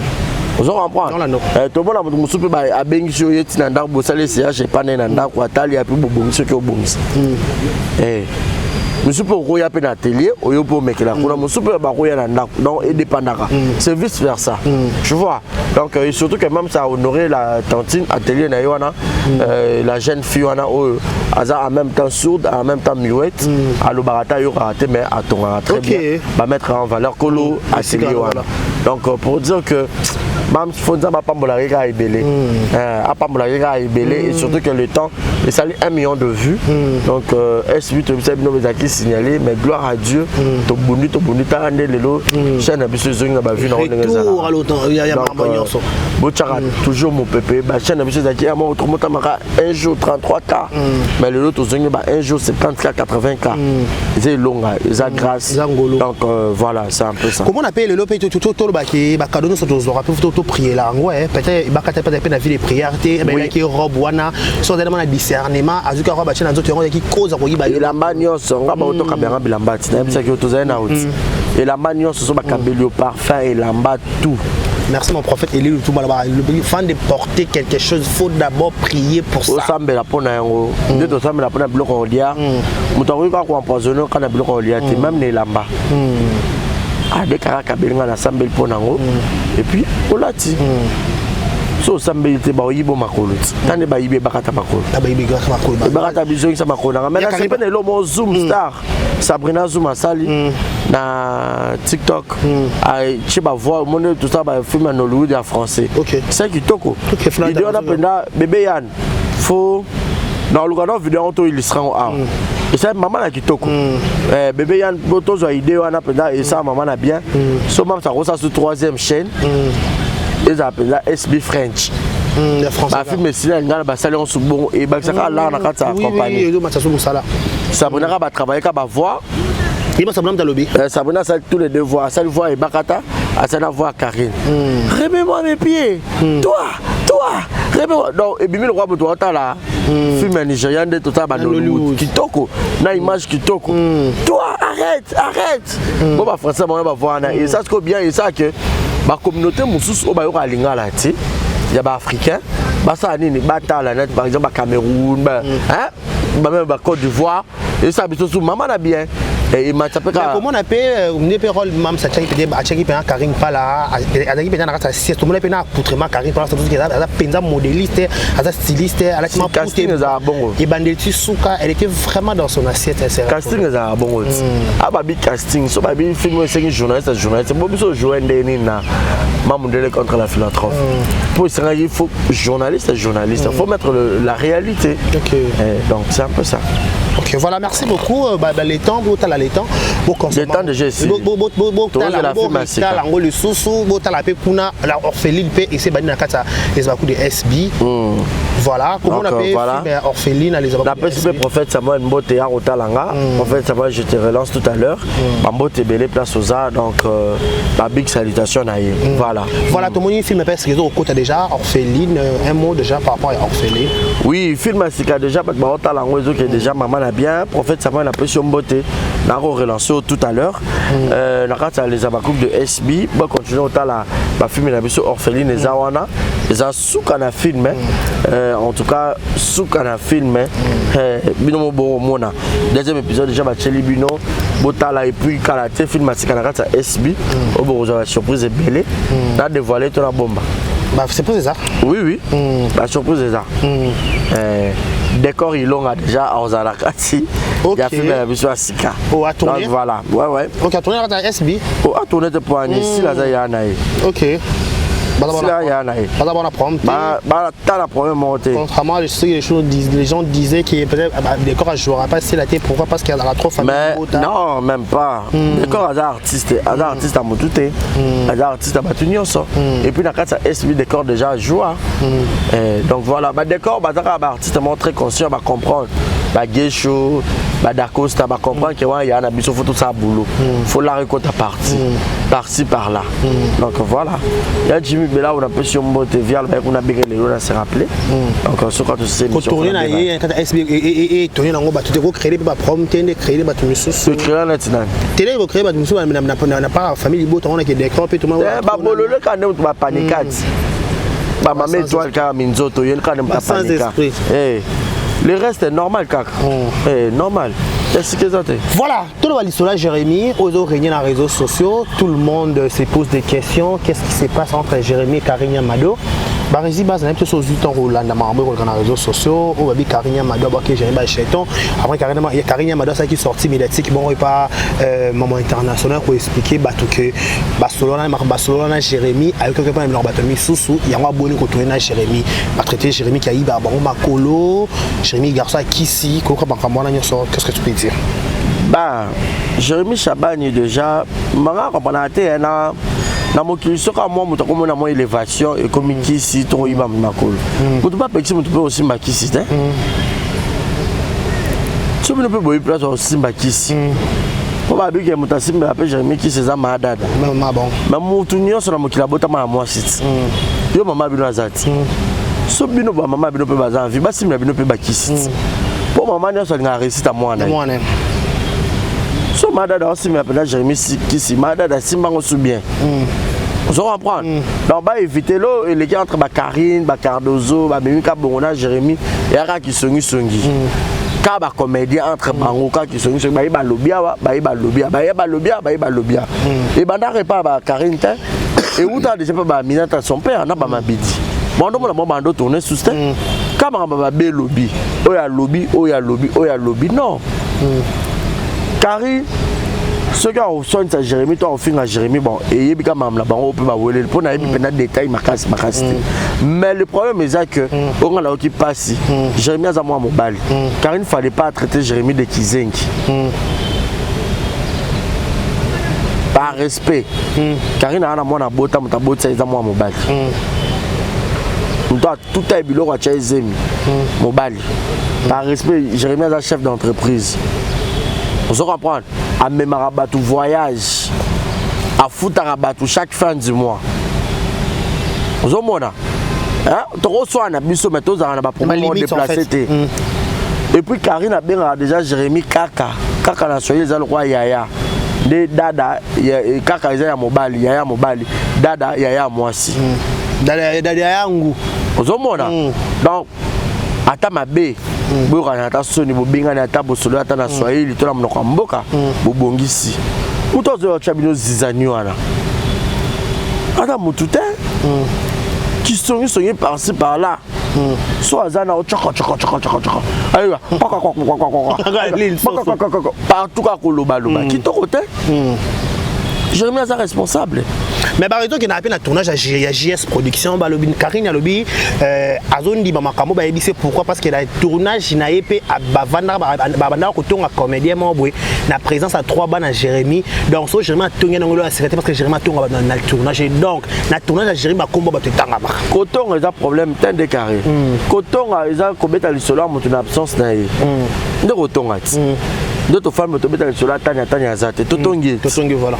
ozo comprendre. Tomona moto mosusu mpe abengisi yo ye ntina ndako, bosali essayage epa na ye na ndako, atali api, bobongisi soki obongisa. Mosusu mpe okoya mpe na atelier oyo mpe omekela kuna, mosusu mpe bakoya na ndako. Donc edépendaka, c'est vice versa, tu vois. Donc et surtout que même ça a honoré la tantine, atelier na ye wana, la jeune fille wana oyo aza en même temps sourde, en même temps muette, alobaka te, ayokaka te, mais atongaka très bien, bamettre en valeur kolo atelier wana. Donc pour dire que mam fo Nzambe apambolaki kaka ebele, apambolaki kaka ebele. Et surtout que le temps esali 1 million de vues. Donc sb toyebisa bino ezalaki signalé, mais gloire à Dieu, tobundi tobundi, tala nde lelo chaîne na biso ezongi na bavue nango ndenge ezalaka. Botiaka toujours mopepe. Bachaîne na biso ezalaki ya moko tomotamaka un jour 33 K, mais lelo tozongi ba un jour 70 K, 80 K. Eza elonga, eza grâce. Donc voilà, c'est un peu ça. Komona mpe lelo mpe tolobaki bacadeau nyonso tozwaka mpe. Topriela yango, peut-être Ebakata peut-être mpe na vie de prière te, bayelaki robe wana. So azali na discernement, azwiki robe, atie na nzoto, yango ezalaki cause ya koyiba. Elamba nyonso nga baotokabelanga bilamba ti nayebisaki yo, tozali na oti elamba nyonso so bakabeli yo, parfum, elamba, tout. Merci mon prophète Eli Lutumba. Afin de porter quelque chose, il faut d'abord prier pour ça. Osambela mpo na yango nde tosambela mpo na biloko kolia. Moto akoki kaka koempoisonner kaka na biloko kolia te, même na elamba ade kaka kabeli. Nga nasambeli mpo nango et puis olati. So osambeli te, baoyiba makolo ti tande bayibi Ebakata makolo. Ebakata bizongisa makolo nanga. Mais nasepe na elo mo Zoom Star Sabrina Zoom asali na TikTok, atie bavoix, omoni tosala bafilm ya Nollywood ya français. C'est kitoko idée wana mpenza. Bébé Yann, faut naoluka na video yango, toillustre yango awa. Esali mama na kitoko. Bébé Yann, tozwa idée wana mpenza, esala mama na bien. So mamsa akosala so troisième chaîne, ezala mpenza SB French. Bafilm esila ngai na basali yango so bongo, ebakisaka lara na kati ya compagnie. Sabrina kaka batravaille ka bavoix. Sabrina asali tous les deux voix, asali voix Ebakata, asali na voix Karine. Remets-moi mes pieds, toi, toi, remets-moi. Donc ebimi lokwa moto otala film ya Nigéria nde totala banollywood, kitoko na image kitoko. Toi, arrête, arrête. Bo bafrançais bango bavoix wana esa siko bien, esa ke bacommunauté mosusu oyo bayokaka lingala ti ya baafricain basala nini, batala net, par exemple bacameroun, bameme bacôte d'Ivoire, esala biso su mama na bien, ematisa mpe. Kaka komona mpe nde mpe rôle mams atiaki mpe, atiaki mpenza Karine Pala, azalaki mpenza na kati ya sieste. Tomona mpe na accoutrement Karine Pala, surtout aza mpenza modéliste, aza styliste, alati Casting ezalaka bongo. Ebandeli ti suka, elle était vraiment dans son assiette. Casting ezalaka bongo ti ababi casting. So babi film oyo esengi journaliste, journaliste bo biso joue nde nini na Mamundele contre la philanthrope mpo esengaki faut journaliste, journaliste, faut mettre la réalité. Donc c'est un peu ça. Ok, voilà, merci beaucoup. Bah, les temps, botala les temps. Le temps déjà ici. Botala yango lisusu, botala mpe kuna la orpheline mpe ese bandi na kati ya les baku de SB. Voilà, comment on appelle film orpheline les Napesi mpe prophète Samuel Mbote ya kotala nga. Prophète Samuel, je te relance tout à l'heure. Bambote ebele place oza, donc ba big salutation na ye. Voilà. Voilà, tomoni film mpe ezo okota déjà orpheline, un mot déjà par rapport à orpheline. Oui, film ya sika déjà, bato baotala yango, ezoke déjà mama na bien. Prophète Samuel, napesi yo mbote, nako relancer tout à l'heure na kati ya les abacook de SB. Bacontinue otala bafilm na biso. Orpheline eza wana, eza suka na film. En tout cas suka na film. Bino mo bokomona deuxième épisode déjà batieli bino, botala. Et puis kala te, film ya sika na kati ya SB oyo bokozwa basurprise ebele. Na dévoile to na bomba. Bah, c'est pas ça. Oui, basurprise eza. Décor ilonga déjà azala kati ya film na biso ya sika. Oh, a tourné. Donc voilà, ouais. Ok, a tourné na SB. Oh, a tourné te po ani sila aza ya na ye. Sila ya na ye. Baza bona problème te. Batala problème moko te. Contrairement à ce que les, choses disent, les gens disaient que peut-être Décor ne jouera pas si la tête. Pourquoi? Parce qu'il y a trop famille. Mais non, même pas. Décor aza artiste, aza artiste ya motu te, aza artiste ya bato nyonso. Et puis na kati ya SB, Décor déjà joua. Donc voilà, badécor baza kaka baartiste moko très conscient, bacomprendre bagesho, badacosta, bacomprendre ke wana ya na biso, faut tosala boulot, faut la ekota parti par-ci par-là. Donc voilà, ya Jimmy Bela oyo napesi yo mbote, vial baye kuna benge lelo na se rappeler. Donc soki tosise. Kotourne na ye kata SB etourne nango bato te, kocréer mpe baproblème te nde créer bato misusu. Tocréer neti nani? Tele kocréer bato misusu na part famille libota wana ke décor mpe. Babolole kaka nde moto bapanika ti bamama étoile kaka minzoto ye kaka nde moto apanika. Le reste est normal kaka, normal, esika eza te. Voilà, tout le lisolo Jérémy ozo régner dans les réseaux sociaux, tout le monde se pose des questions. Qu'est-ce qui se passe entre Jérémy et Karine Mado? Barezi base na biso ozwi ntango kolanda makambo ekoleka na réseaux sociaux oyo babi Karine Mado abwaki Jérémy bacheton. Après Karine Mado asalaki sortie médiatique bongo epa mamo international koexpliquer bato ke basolo na Jérémy, ayokaki mpe na biloko bato misusu, yango aboni kotourne na Jérémy, batraité Jérémy ki ayiba bango makolo, Jérémy garçon akisi koyoka makambo wana nyonso. Qu'est-ce que tu peux dire? Ba Jérémy Chabani déjà manga comprendre te na mokili. Soki mwa moto akomona mwa élévation ekomi kisi to koyiba makolo, moto mpe apekisi moto mpe kosimba kisi te. So bino mpe boyi place osimba kisi. Mpo babike moto asimbela mpe Jérémi kisi eza maadada. Mais motu nyonso na mokili abotama na mwasi ti. Yo mama bino aza ti. So bino bamama bino mpe baza envie, basimbela bino mpe bakisi ti. Mpo mama nyonso alingaka réussite ya mwana ye. So maadada osimbela mpenza Jérémi kisi, maadada asimbango su bien. Ozo comprendre? Donc baéviter lo eleki entre bakarine, bacardozo, bamemi ka bongo na Jérémi, eyaka kisongisongi. Kaka bacomédien entre bango, kaka kisongisongi, baye balobi awa, baye balobi awa, baye balobi awa, baye balobi awa. Ebandaka epa bakarine te, euta déjà mpe baminata, son père na bamabidi bandomona bango bando tourne susu te. Ka makambo babe elobi, oyo alobi, oyo alobi, oyo alobi. Non, Karine soki akoswanisa Jérémi to akofinga Jérémi, bon, eyebi ka makambo na bango mpe baweleli mpo nayebi mpenza détail makasi makasi te. Mais le problème eza que oyo nga nayoki mpasi, Jérémi aza mwa mobali. Karine, fallait pas traiter Jérémi de kizengi. Par respect, Karine aza na mwana, abota, moto abotisa eza mwa mobali, moto atuta ye biloko, atya ezemi mobali. Par respect, Jérémi aza chef d'entreprise, ozo comprendre? Amemaka bato voyage, afutaka bato chaque fin du mois. Ozomona, tokoswana biso, mais tozalaka na baproblème déplacé te. Et puis Karine abengaka déjà Jérémi kaka kaka. Na swahili eza lokola yaya nde dada. Kaka eza ya mobali, yaya mobali, dada yaya mwasi. Dada yangu. Ozomona? Donc ata mabe boyokana, ata soni bobengani, ata bosolo, ata na swahili to na monoko ya mboka, bobongisi. Moto azoya otya bino zizani wana, ata motu te, kisongisongi par-ci par-là. So aza na otshaka tshaka tshaka tshaka tshaka, ayoka partout, kaka kolobaloba kitoko te. Jérémi aza responsable. Mais bareto okendaka mpe na tournage ya JS Production, balobi Karine alobi azondima makambo bayebi se. Pourquoi? Parce que na tournage na ye mpe babandaka kotonga comédien moko boye na présence ya trois bana Jérémi. Donc so Jérémi atongi nango lo aseka te, parce que Jérémi atonga bato na tournage. Donc na tournage ya Jérémi, bakombo bato etangamaka. Kotonga eza problème te nde carré. Kotonga eza kobeta lisolo ya moto na absence na ye. Nde kotonga ti nde tofandi, tobeta lisolo atani atani, aza te, totongi. Totongi, voilà.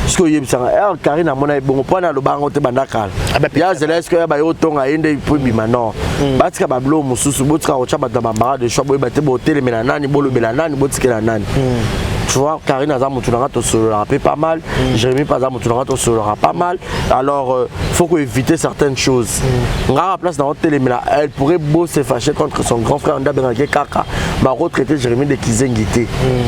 Soki oyebisanga ere Karine amona ebongo mpo wana aloba yango te banda kala. Ya zela, eske oya baye otonga ye nde po ebima? Non, batika babilo mosusu, botika kotya bato na bambara de choix. Boyeba te botelemela nani, bolobela nani, botikela nani. Tu vois, Karine aza motu nanga, tosololaka mpe pas mal. Jérémi mpe aza motu nanga, tosololaka pas mal. Alors faut koéviter certaines choses. Ngaka place nango telemela, elle pourrait beau se fâcher contre son grand frère nde abengaki kaka bakotraiter Jérémi de kizengi te.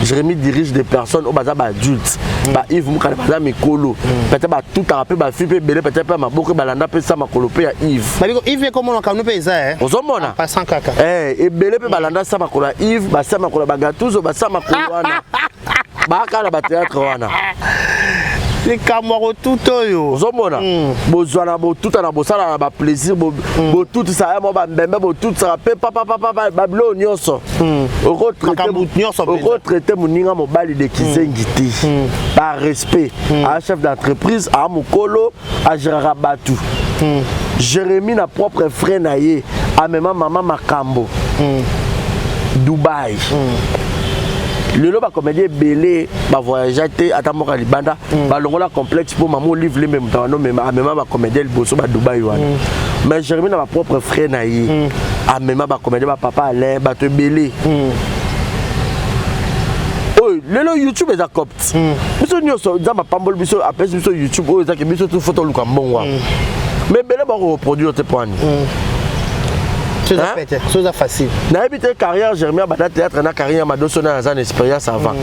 Jérémi dirige des personnes oyo baza baadulte, ba Yves Mokana baza mikolo, peut-être batutaka mpe bafi mpe ebele, peut-être mpe maboko balanda mpe sa makolo mpe ya Yves. Babiko Yves ekomona kanu mpe eza. Ozomona? Passant kaka. Ebele mpe balanda sa makolo ya Yves, basa makolo ya bagatuzo, basa makolo wana baaka na bathéâtre wana. Likambo ya kotuta oyo. Ozomona, bozwana botuta na bosala na baplaisir, botutisaka ya mwa bambembe, botutisaka mpe papapapa, babiloko nyonso. Okotraiter moninga mobali de kizengi te. Par respect, aa chef d'entreprise, aa mokolo, agéraka bato. Jérémi na propre frère na ye amema mama makambo Dubai. Lelo bacomédien ebele bavoyage te, ata mboka libanda balongola complexe mpo mama Olive Lembe moto wana amema bacomédien liboso badubai wana. Mais Jérémi na bapropre frère na ye amema bacomédien, bapapa Alain, bato ebele oyo lelo YouTube eza copte. Biso nyonso Nzambe apamboli biso, apesi biso YouTube oyo ezaki biso tu fo toluka mbongo wana. Mais ebele bakoreproduire te po ani? So eza facile. Nayebi te carrière Jérémi abanda théâtre na carrière ya Madoso na aza na expérience avant.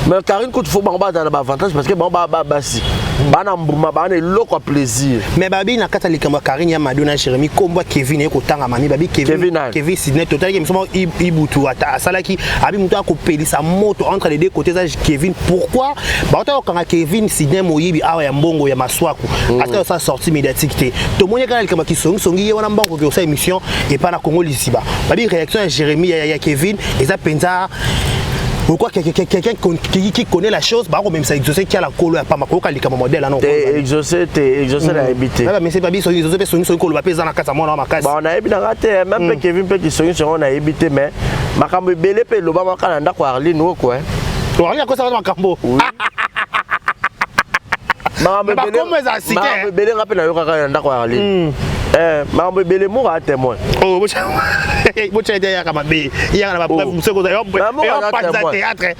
Mais Karine kutu fo bango bazala na baavantage, parce que bango basi bana mbuma, bana eloko ya plaisir. Mais babi na kati ya likambo ya Karine ya Mado na Jérémi, kombo ya Kevin eye kotanga mami. Babi Kevin nani? Kevin Sidney. Totalaki miso moko Ibutu asalaki, abi moto akopelisa moto entre les deux côtés eza Kevin. Pourquoi bauta kokanga Kevin Sidney moyibi awa ya mbongo ya maswaku, atika kosala sortie médiatique te? Tomoni kaka likambo ya kisongisongi ye wana, mbongo koki kosala émission epa na Congo Lisiba. Babi réaction ya Jérémi ya Kevin eza mpenza. Pourquoi quelqu'un qui connaît la chose bakomemisa Exaucé Kiala kolo ya pamba koyoka likambo modèle wana? Te, Exaucé te, Exaucé nayebi te. Bamese babi songi Exaucé mpe songi songi koloba mpe eza na kati ya mwana wa makasi. Bon, nayebi nanga te. Même mpe Kevin mpe kisongi songo nayebi te. Mais makambo ebele mpe elobamaka na ndako ya Arline Woko. Arline akosaka makambo. Makambo Mais bakombo eza cité. Makambo ebele nga mpe nayokaka na ndako ya Arline. Makambo ebele moko a témoin. Oh, botya ete eyaka mabe, eyaka na bapreuve mosusu ekozala yopanza théâtre.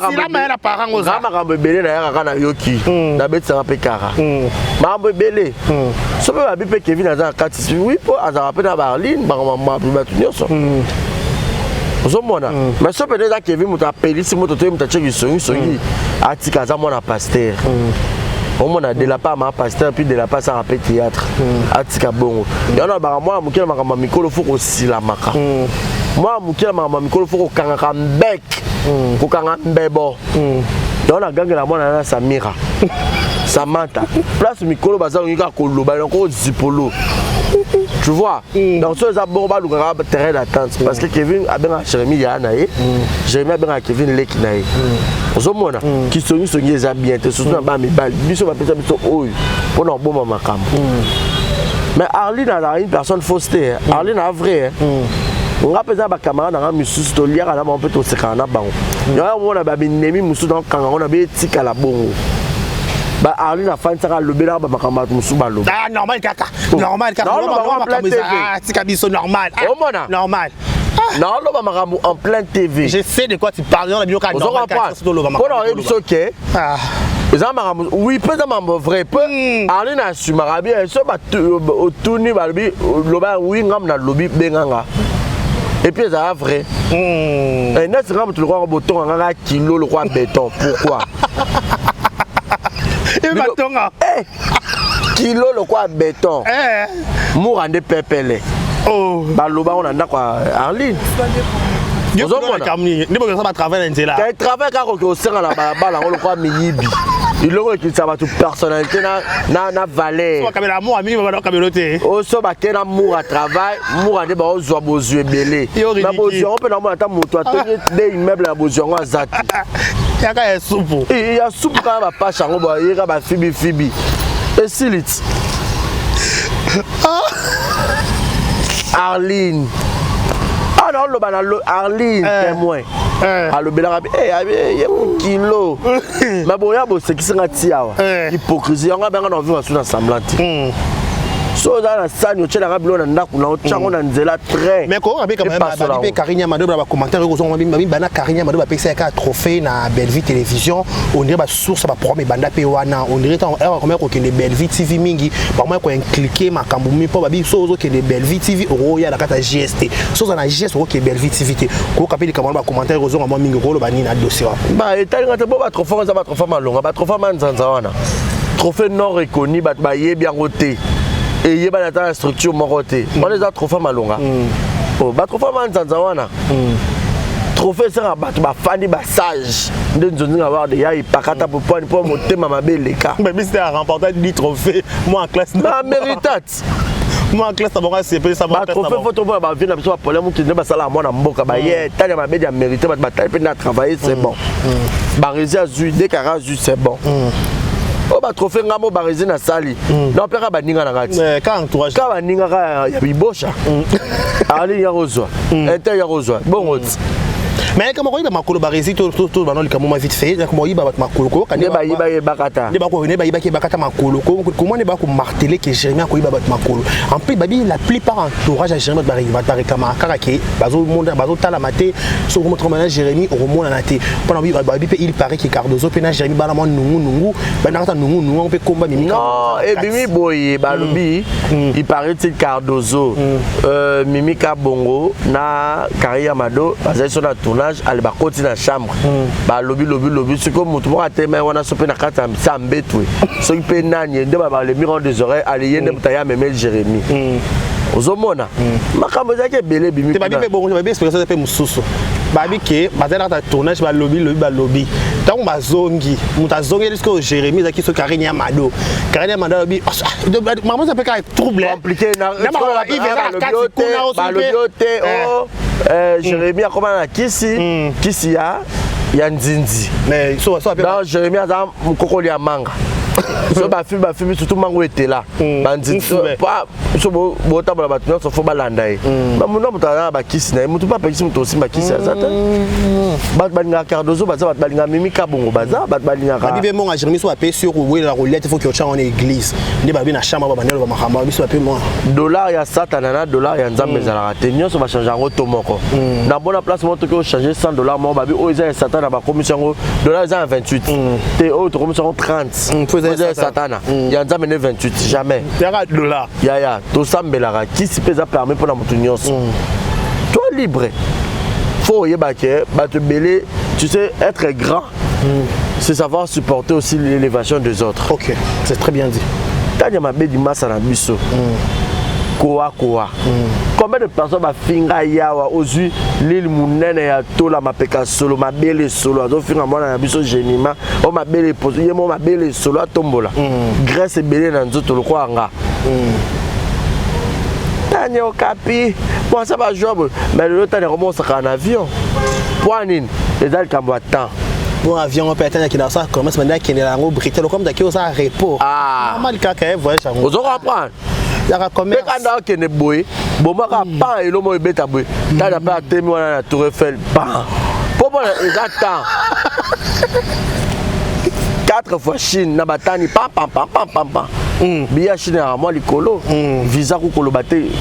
Silama ya na parent. Nga oza makambo ebele nayakaka, nayoki, nabetisaka mpe kaka makambo ebele. So mpe babi mpe Kevin aza na kati, oui, mpo azalaka mpe na baArline, bango bato nyonso ozomona. Mais so pene eza Kevin moto apelisi moto to ye moto atieki songisongi, atika, aza mwana pasteur. Omona de la part ma pasteur, puis de la part asaka mpe théâtre, atika bongo. Yango nalobaka, mwana moke na makambo ya mikolo fo kosilamaka, mwana moke na makambo ya mikolo fo kokangaka mbek, kokanga mbebo. Yango nagangela mwana na Samira, Samantha, place mikolo baza kongi kaka koloba yango ozipolo, tu vois. Donc so eza bongo, balukaka terrain d'attente, parce que Kevin abengaka Jérémi yaya na ye, Jérémi abengaka Kevin leki na ye. Ozomona kisongisongi eza bien te, surtout na bana mibali. Biso bapesa biso oyo mpona koboma makambo. Mais Arline azalaka une personne fausse te. Arline a vrai. Nga mpenza, bacamarade na nga misusu toliaka na bango mpe tosekaka na bango. Yango omona babinemi mosusu nakokanga ngo na betikala bongo. Ba Arline afandisaka, alobelaka bamakambo bato mosusu baloba. Ah, normal kaka, normal kaka. Naoloba ngo en plein TV. Ah, tika biso, normal. Ah, Omona. Normal. Naoloba makambo en plein TV. Je sais de quoi tu parles. On a bien ozo normal kaka. comprendre mpona oyebi so ke Ah. eza makambo, oui, mpe eza makambo vrai mpe Arline asumaka bien. So otuni, balobi loba oui, ngambo nalobi, benganga, et puis ezala vrai. Neti nga moto lokola botonga nganga kilo lokola béton, pourquoi? Et batonga. Kilo lokola béton. Mura nde pepele. Oh. Baloba ngo na ndako ya Arline. Ozomona? Nde bokesa batravail na nzela. Ka travail kaka okoki kosenga na balabala yango lokola miyibi, biloko ekitisa bato personnalité na valeur. Bakabela amour mingi, babana bakabelo te. Oso bake na mur ya travail, mur nde baozwa bozwi ebele. Yo Na ridicule. bozwi yango mpe namona ata moto atongi de immeuble na bozwi yango aza te. Yaka ya supu. Ya supu kaka, bapashe yango bayeka bafibifibi, esili ti. Arline awa naoloba na Arline témoin. Alobelaka ye mokilo me boya bosekisi nga ti awa. Hypocrisie yango abenga na ovivre su na semblant te. So oza na sani, otielaka biloko na ndako na otyango na nzela train. Mais ko abe kama Epasola babi mpe yango. Karine Amado na bacommentaire ekozonga babi bana Karine Amado bapesa yaka trophée na Bellevue Télévision. On dirait basource baprogramme ebanda mpe wana. On dirait ntango bakomaya kokende Bellevue TV mingi, bakomaya koimpliquer makambo mingi, mpo babi so ozokende Bellevue TV, okoya na kati ya GST. So oza na GS, okokende Bellevue TV te. Koyoka mpe likambo wana, bacommentaire ekozonga mwa mingi. Okoloba nini na dossier wana? Ba etalinga te. Bo batrophée eza batrophée malonga, batrophée manzanza wana, trophée non reconnu, bato bayebi yango te, eyebani ata na structure moko te. Wana eza trophée malonga. Oh, batrophée manzanza wana, trophée esengaka bato bafandi, basage nde nzonzinga warde ya epakata popwani mpo motema mabe eleka. Babi c'était à remporter 10 trophées moi en classe. Bamérita ti. Moi en classe na bango asepelisa moi en classe na Batrophée bango. fo tomona bavie na biso, baproblème mokili nde basalaka mwana mboka baye tali ya mabe ya mérité. Bato batali mpe na travailler, c'est bon. Baresi azwi dekara azwi, c'est bon. Oyo batrophée nga mo baresi nasali na mpeka baninga na nga ti. Ka entourage. Ka baninga kaka ya bibosha, ali ya kozwa ete ya kozwa bongo ti. Mais kama koyiba makolo baresi to bano likambo ma vite fait, kama koyiba bato makolo koyoka. Nde bayiba yebaka ta. Nde bako ne bayibaki bakata makolo. Comment ne bako marteler que Jérémie akoyiba bato makolo? En plus babi la plupart entourage ya Jérémie bato baréclamaka kaka ke bazomona, bazotalama te. Soki okomotrama na Jérémie, okomonana te. Mpona babi mpe il paraît que Cardozo mpe na Jérémie bana mwa nungunungu, banakata nungunungu mpe komba mimi. Non, ebimi boye, balobi il paraît-il Cardozo, Mimi Kabongo na Kari Amado bazali so na tournage. Ale bakoti na chambre, balobi lobi lobi. Soki motu moko atelema wana so mpe na kati ya sa mbetwe, soki mpe nani nde le miroir des oreilles, ale ye nde moto aya amemeli Jérémie. Ozomona makambo ezalaki ebele ebimi. Te, babi mpe bongo, babi explication mpe mosusu. Babi ke bazali na kati ya tournage, balobi lobi, balobi ntango bazongi, moto azongeli soki oyo Jérémie ezalaki soki Karine ya Mado. Karine ya Mado alobi makambo eza mpe kaka trouble. Compliqué na Na makambo ya Yves eza na kati kuna oso balobi yo te. O Jérémie akoma na kisi, kisi ya nzinzi. Mais so so Donc Jérémie aza mokokoli ya manga. So bafilme, bafilme surtout mango etela banzi so botambola, bato nyonso fo balanda ye. Bamundu moto aza na bakisi na ye, motu mpe apekisi moto osimba kisi aza te. Bato balingaka Cardozo baza, bato balingaka Mimi Kabongo baza, bato balingaka. Babi mpe monga Jérémi so bapesi yo kowelela kolia te, faut otya wana église nde babi na chambre babandelo bamakambo biso bape mwa. Dollar ya Satana na dollar ya Nzambe ezalaka te. Nyonso bachange yango to moko na bona place moko. Toki ochange 100 $ moko, babi oyo eza ya Satana, bakomisi yango dollar eza ya 28 te, oyo tokomisi yango 30 po eza ya eza ya Satana, ya Nzambe nde 28, jamais. Yaka dollar. Yaya, tosambelaka, kisi mpe eza permis mpona motu nyonso. Toi libre, faut oyeba ke bato ebele, tu sais, être grand, c'est savoir supporter aussi l'élévation des autres. Ok, c'est très bien dit. Tanya Mabedi, masa na biso koa koa, combien de personnes bafinga yawa? Ozwi lile monene ya tola mapeka solo, mabele solo, azofinga mwana na biso Jemima o mabele eposo ye mo, mabele solo, atombola graisse ebele na nzoto lokola nga. Tanya Okapi mwasa bajoi boye, mais lelo tanya komosaka na avion po nini? Eza likambo ya temps. Bon, avion mpe atanya akendaka osala commerce, bandi akendela yango Britel comme daki osala repos. Ah. Normal kaka ye voyage yango. Ozo comprendre? Yaka Mpe commerce. Kanda akende boye, bomaka pan elo moko ebeta boye, tanya mpe atemi wana na Tour Eiffel pan mpo mpona eza temps quatre fois Chine na batani pam pam pam pam pam pam. Biya Chine yaka mwa likolo, visa kukoloba te.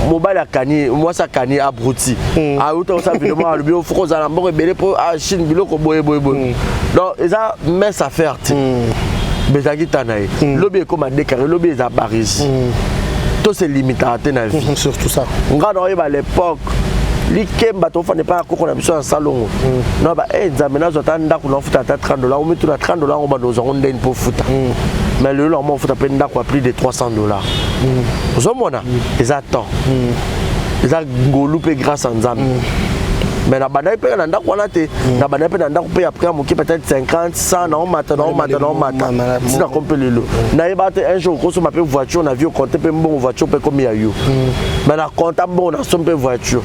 Mobali akani, mwasi akani, abruti auta kosala video moko, alobi ofo kozala na mbongo ebele mpo Chine biloko boye boye boye. Donc eza messe affaire te, bezalaki ta na ye. Lobi ekóma dekare, lobi eza barise. To se limitaka te na vie. Surtout ça. Nga na oyeba l'époque likemba, tofanda epai ya koko na biso ya Salongo na ba e Nzambe, nazwa ata ndako, nafuta ata 30 $. Omituna 30 $ yango, bando ozwango ndeni mpo futa? Mais lelo yango ofuta mpe ndako ya plus de 300 $. Ozomona eza temps, eza ngolu mpe grâce ya Nzambe. Mais nabandaki mpe na ndako wana te, nabandaki mpe na ndako mpe après moke, peut-être 50, 100, naomata, naomata, naomata ntina ko mpe lelo nayeba te. Un jour okosomba mpe voiture na vie, okonte mpe mbongo, voiture mpe ekomi ya yo. Mais na konta mbongo, nasombi mpe voiture.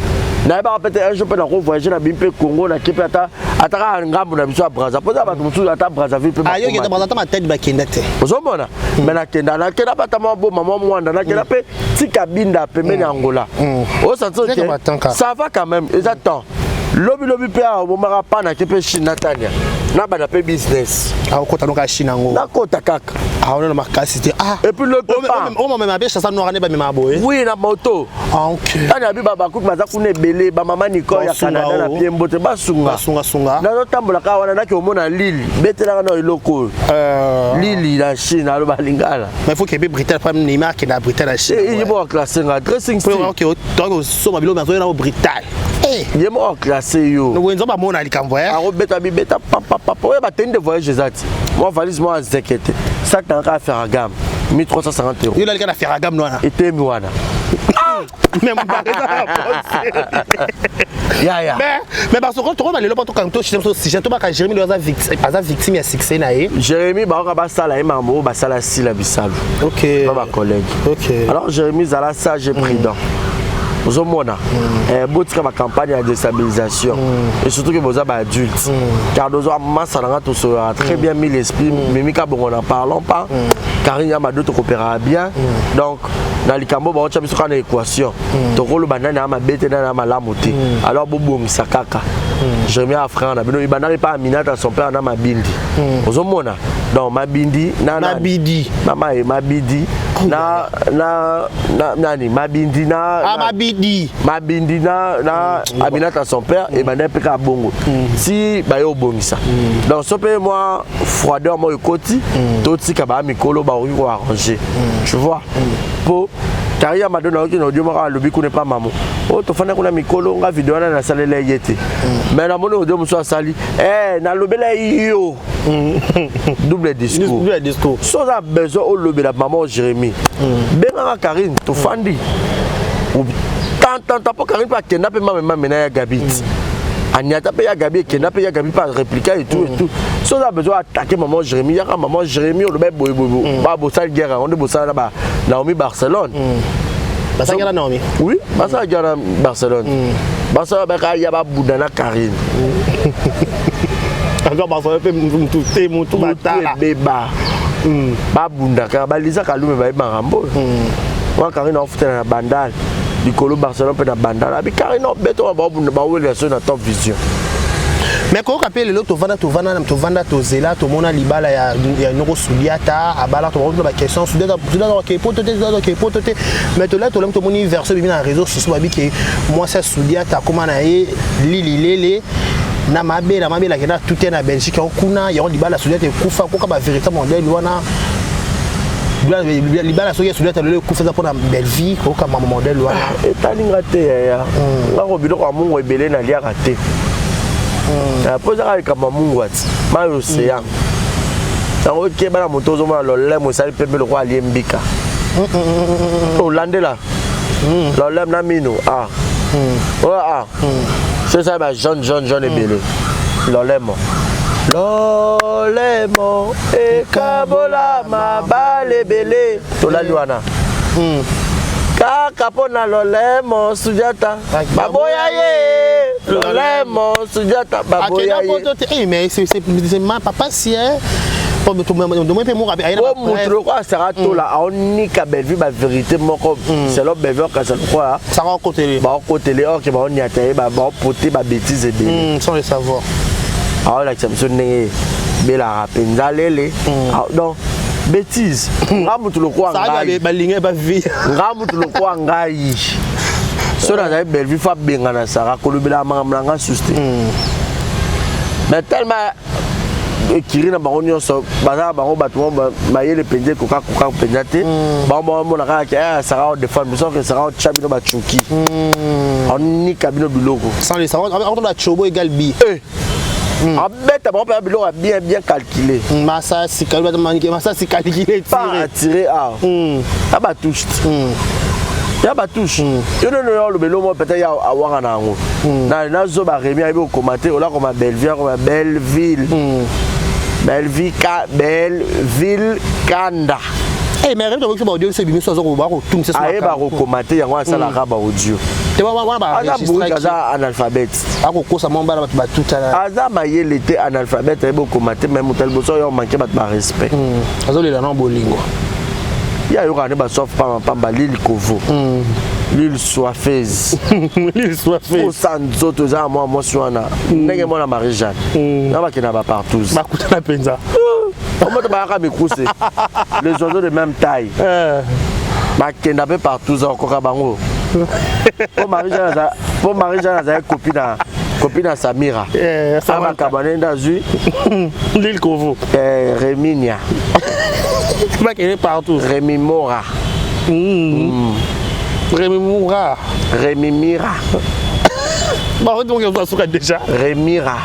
Nayebaka mpe te un jour mpe nakovoyage na bimi mpe Congo, nake mpe ata kaka ngambo na biso ya Braza, mpo eza bato mosusu ata Brazzaville mpe. Ayokenda Braza, ata Matadi bakenda te. Ozomona, mais nakenda, nakenda mpe ata mwa Boma, mwa Mwanda, nakenda mpe tika Binda pembeni ya Angola. Osanti ça va quand même, eza temps. Lobi lobi mpe awa obomaka pa, nake mpe Chine, natania nabanda mpe business. Akokota noka Chine yango. Nakota kaka. Aona na makasi te, ah. Et puis le pa omamema mpe chasa noir nde bamema boye. Oui, na moto. Ah, ok. Tani abi bakuki baza kuna ebele, bamama Nicole ya Canada na pie mbote, basunga. Basungasunga. Nazotambola kaka wana, naki omona lili betelaka na eloko oyo, lili na Chine, aloba lingala. Mais faut kebe Britain pa Neymar akenda Britain na Chine. Ye moko aclasse nga dressing style. Tosoma biloko nazoyena o Britain. Ye moko aclasse yo. Wenza bamona likambo. Akobeta bibeta papapapa oyo bateni de voyage eza ti mwa valise mwa azeke te, sac na kaka Ferragamo, 1350 €. Yo lalika na Ferragamo wana. Etemi wana. Mais yaya. Mais parce que tokoma lelo mpo tokanga to sujet, tobaka Jérémi lelo aza victime ya succès na ye. Jérémi, baoka basala ye makambo oyo basala Sila Bisalu na bacollègue. Alors Jérémi, zala sage et prudent. Ozomona, botika bacampagne ya déstabilisation et surtout ke boza baadulte. Cardozo amasa nanga, tosololaka très bien, mille esprit. Mimi Kabongo, n'en parlons pas. Karine Yamado, tokopéraka bien. Donc na likambo baotya biso kaka na équation, tokoloba nani aya mabe te, nani aya malamu te. Alors bobongisa kaka. Jérémi a frère na bino, ebandaki mpa Aminata, son père na Mabindi. Ozomona, donc Mabindi na Mabidi. Mama ye Mabidi na nani, Mabindi na Ah, Mabidi. Mabindi na Aminata, son père, ebandaki mpe kaka bongo si baye obongisa. Donc so mpe mwa froideur moko ekoti, totika baya mikolo bakoki koarranger, tu vois. Mpo Kari ya Madonna, oyoki na audio moko alobi kuna epa mamo oyo tofanda kuna mikolo nga, video wana nasalela ye te. Mais namoni audio mosusu asali, nalobela yo double discours. Double discours. So oza besoin olobela mama Jérémie, bengaka Karine, tofandi tantanta, mpo Karine mpe akenda mpe mamemame na ya Gabi ti aniata mpe ya Gabi, ekenda mpe ya Gabi mpe areplika et tout et tout. So oza besoin attaquer maman Jérémie, yaka maman Jérémie, oloba boye boye, ba bosali guerre yango nde bosala na ba Naomi Barcelone. Basalaki na Naomi. Oui, basala guerre na Barcelone, basala baka ya babunda na Karine. Encore Barcelone mpe mutu te, mutu batala. Ebeba. Babundaka balizaka lume, bayebi makambo oyo wana. Karine aofutela na Bandal likolo, Barcelone mpe na Bandal. Abi Karine obeto, baobunda, bawelela so na Top Vision. Mais koyoka mpe lelo, tovanda, tovanda, tovanda, tozela, tomona libala ya noko Sudiata abala. Tobakotina baquestion: Sudiata oke poto te, Sudiata oke poto te. Mais tola, tolami, tomoni version ebimi na réseau sociaux, babi ke mwasi ya Sudiata akóma na ye lililele na mabela mabela, akenda tute na Belgique, yango kuna, yango libala ya Sudiata ekufa. Koka bavérité modèle wana, libala soki ya Sudiata lelo ekufa, eza mpona Bellevie. Koyoka mama modèle wana. Etalinga te, yaya. Ngako biloko ya mungu ebele naliaka te, po ezaka likambo ya mungu ati mai océan. Yango keba na moto ozomona lolemo esali pembe lokola alie mbika. Olandela lolemo na mino, ah oyo, ah, so esali ba jaune, jaune, jaune ebele. Lolemo, lolemo ekabola mabala ebele. Tolali wana kaka mpo na lolemo. Sudiata baboya ye, lolemo Sudiata baboya akenda ye. Poto te. Eh, mais c'est ma papa si, hein, tomoi mpe moko aye na Po motu lokola asaka tola aonika Bellevue bavérité moko selon Bellevue, okasa lokola saka okotele. Baokotele orke, baoniata ye, baopote babêtises ebele. Sans le savoir. Aolakisa biso ndenge belaka mpenza lele. Donc bêtise, nga mutu lokola ngai balingi bavie. Nga mutu lokola ngai, so nazali Bellevue, fo abengana Sara, kolobelaka makambo na nga susu te. Mais tellement ekiri na bango nyonso, baza na bango bato moko mayele mpenza, ekoka koka mpenza te. Bango bamona kaka ke Sara odefendre biso, ke Sara otya bino bacuki, aonika bino biloko. Sans le savoir, akotola chobo égal bi. Abeta bango mpenza biloko ya bien, bien calculé. Masasi, masasi calculé. Pas attiré awa ya batouche, ya batouche yo nono ya oloba eloko moko peut-être ya awanga na yango. Nazoba Remi ayebi okoma te, olakoma Belleville, akoma Belleville, Belleville, Belleville kanda. Eh, mais Remi, toboki baaudio biso ebimi so aza kotumisa. Ayeba kokoma te, yango asalaka baaudio. Te, wana. Aza bourrique, aza analphabète. Akokosa mwa bana bato batutana. Aza mayele te, analphabète, ayebi okoma te. Mais moto ya liboso oyo manke bato barespect. Azolela na bolingo. Ye ayokaka nde basoif pamba, lile kovo, lile soifeuse. Lile soifeuse. Osa nzoto eza na mwa mwasi wana, ndenge mwana Marie Jeanne na bakenda bapartous. Bakutana mpenza. Omoto bayaka mikuse, les oiseaux de même taille bakenda mpe partout, okoka bango. Po Marie Jeanne azali copine na Samira, amakaba nde azwi. Lile kovo. Reminia. Bakende partout. Remi Mora. Remi Mora. Remi Mira. Bon, donc on suka déjà. Remira.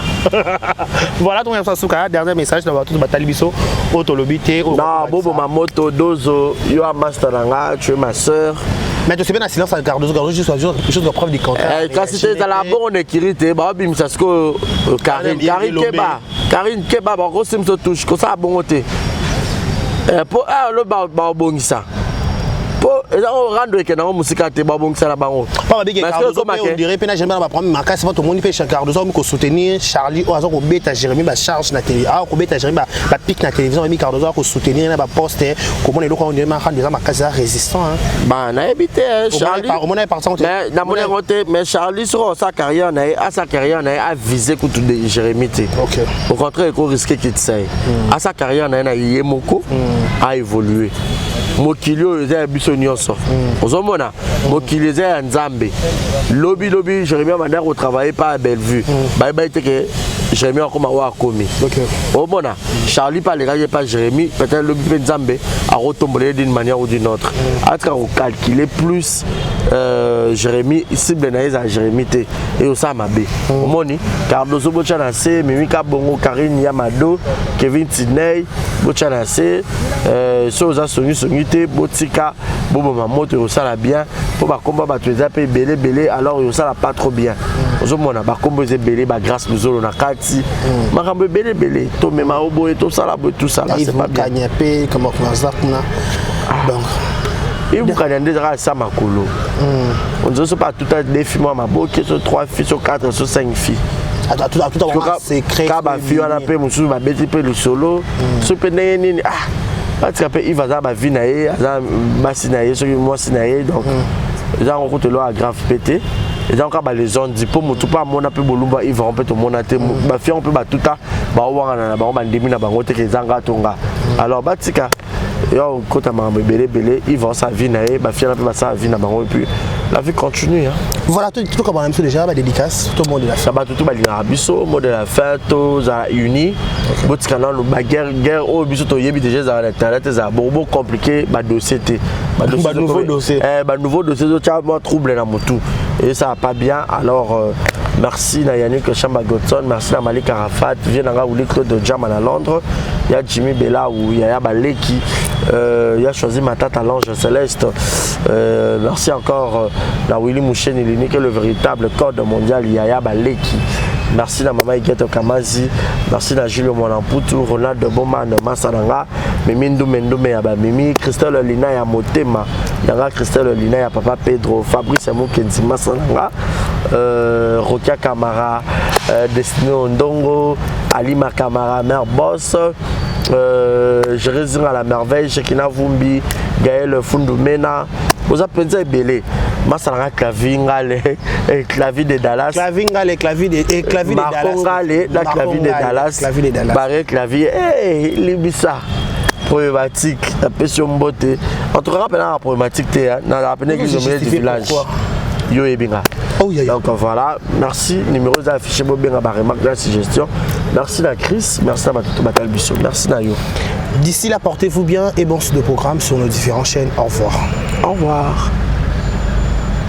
Voilà, donc on suka. Dernier message na bato batali biso oyo tolobi te. Non, bobo mamoto dozo yo a master na nga, tu es ma sœur. Mais tu sais bien na silence ya Cardozo, Cardozo juste preuve du contraire. Kasi te, ezala bongo na ekiri te, baobimisa sikoyo Karine. Karine keba, Karine keba, bakosimisa touche, kosala bongo te po alo baobongisa, po eza oyo rando ekende yango mosika te, babongisa na bango. On dirait mpe na Jérémi na baproblème makasi, po tomoni mpe Cardozo akomi kosoutenir Charlie oyo aza kobeta Jérémi bacharge na télé, awa kobeta Jérémi bapique na télévision. Babi Cardozo akosoutenir na baposte, komona eloko on dirait rando eza makasi, eza résistant. Ba nayebi te Charlie. Omona ye parti. Namoni yango te, mais Charlie soki osala carrière na ye, asala carrière na ye, avise kutu de Jérémi te. Au contraire, ekorisquer kitisa ye. Asala carrière na ye na ye moko, aévolue. Mokili oyo eza ya biso nyonso, ozomona mokili eza ya Nzambe. Lobi lobi Jérémi abandaki kotravaille pa ya Bellevue, bayebaki te ke Jérémi akoma oyo akomi. Omona Charlie mpe alekaki pa Jérémi, peut-être lobi mpe Nzambe akotombola ye d'une manière ou d'une autre. Atika kocalculer plus Jérémi, cible na ye ezala Jérémi te, e osala mabe. Omoni Cardozo, botya na se Mimika bongo, Karine Yamado, Kevin Tiney, botya na se. So oza songisongi te, botika boboma moto, ekosala bien, mpo bakomba bato eza mpe ebele ebele, alors ekosala pas trop bien. Ozomona bakombo eza ebele, bagrâce luzolo na kati, makambo ebele ebele, tomema o boye, tosala boye, tosala, c'est pas bien. Kanya mpe kama aza kuna, donc. Ebukanya nde ezaka asa makolo, onzo so mpe atuta deux filles mwa maboke, so trois filles, so quatre, so cinq filles. Secret. Ka bafille wana mpe mosusu babeti mpe lisolo so mpe ndenge nini, ah. Batika mpe Ive, aza bavie na ye, aza basi na ye, soki mwasi na ye. Donc eza yango kutu eloko ya grave mpe te, eza kaka balesondi mpo motu mpe amona mpe bolumba Ive yango mpe tomona te. Bafille yango mpe batuta baowangana na bango, bandimi na bango te ke eza nga to nga. Alors batika yo okota makambo ebele ebele. Ive osala vie na ye, bafille na mpe basala vie na bango, et puis la vie continue, hein. Voilà, tout comme on déjà badédicace tout mot de la fin. Na bato to balingaka biso, mot de la fin: tozala uni. Botika nano baguerre. Guerre oyo biso toyebi déjà ezala na internet, ezala bongo. Bocompliquer badossier te. Banouveau dossier. Banouveau dossier ezotya mwa trouble na motu et ça va pas bien. Alors merci na Yannick Chamba Godson, merci na Malik Arafat, vie nanga Wuli Claude Jama na Londres, ya Jimmy Bela ou Yaya Baleki, ya choisi Matata l'ange céleste. Merci encore na Willy Moucheni Lini, le véritable code mondial, Yaya Baleki. Merci na mama Igeto Kamazi, merci na Julio Mwanamputu, Ronald Boman Masananga, Mimi Ndume Ndume ya bamimi, Christelle Lina ya motema yanga, Christelle Lina ya papa Pedro, Fabrice Mukenzi Masananga, Rokia Kamara, Destiny Ondongo, Alima Kamara, mère boss, Jérémy à la merveille, Shekina Vumbi, Gaël Fundumena, boza mpenza ebele. Masalanga Clavi Ngale, Clavi de Dallas. Clavi Ngale, Clavi de, eh, Clavi de Marco Dallas. Ngale, la Marco Clavi de Ngale, Dallas. Clavi de Dallas. Barré Clavi, hey, libisa problématique, napesi yo mbote. En tout cas, mpena na problématique te, na pene église au milieu du village. Yo oyebi nga. Oh, yeah. Donc voilà, merci. Numéro eza affiché, bobenga, baremarque na suggestion. Merci na Chris, merci na bato to batali biso, merci na yo. D'ici là, portez-vous bien et bon de programme sur nos différentes chaînes. Au revoir. Au revoir.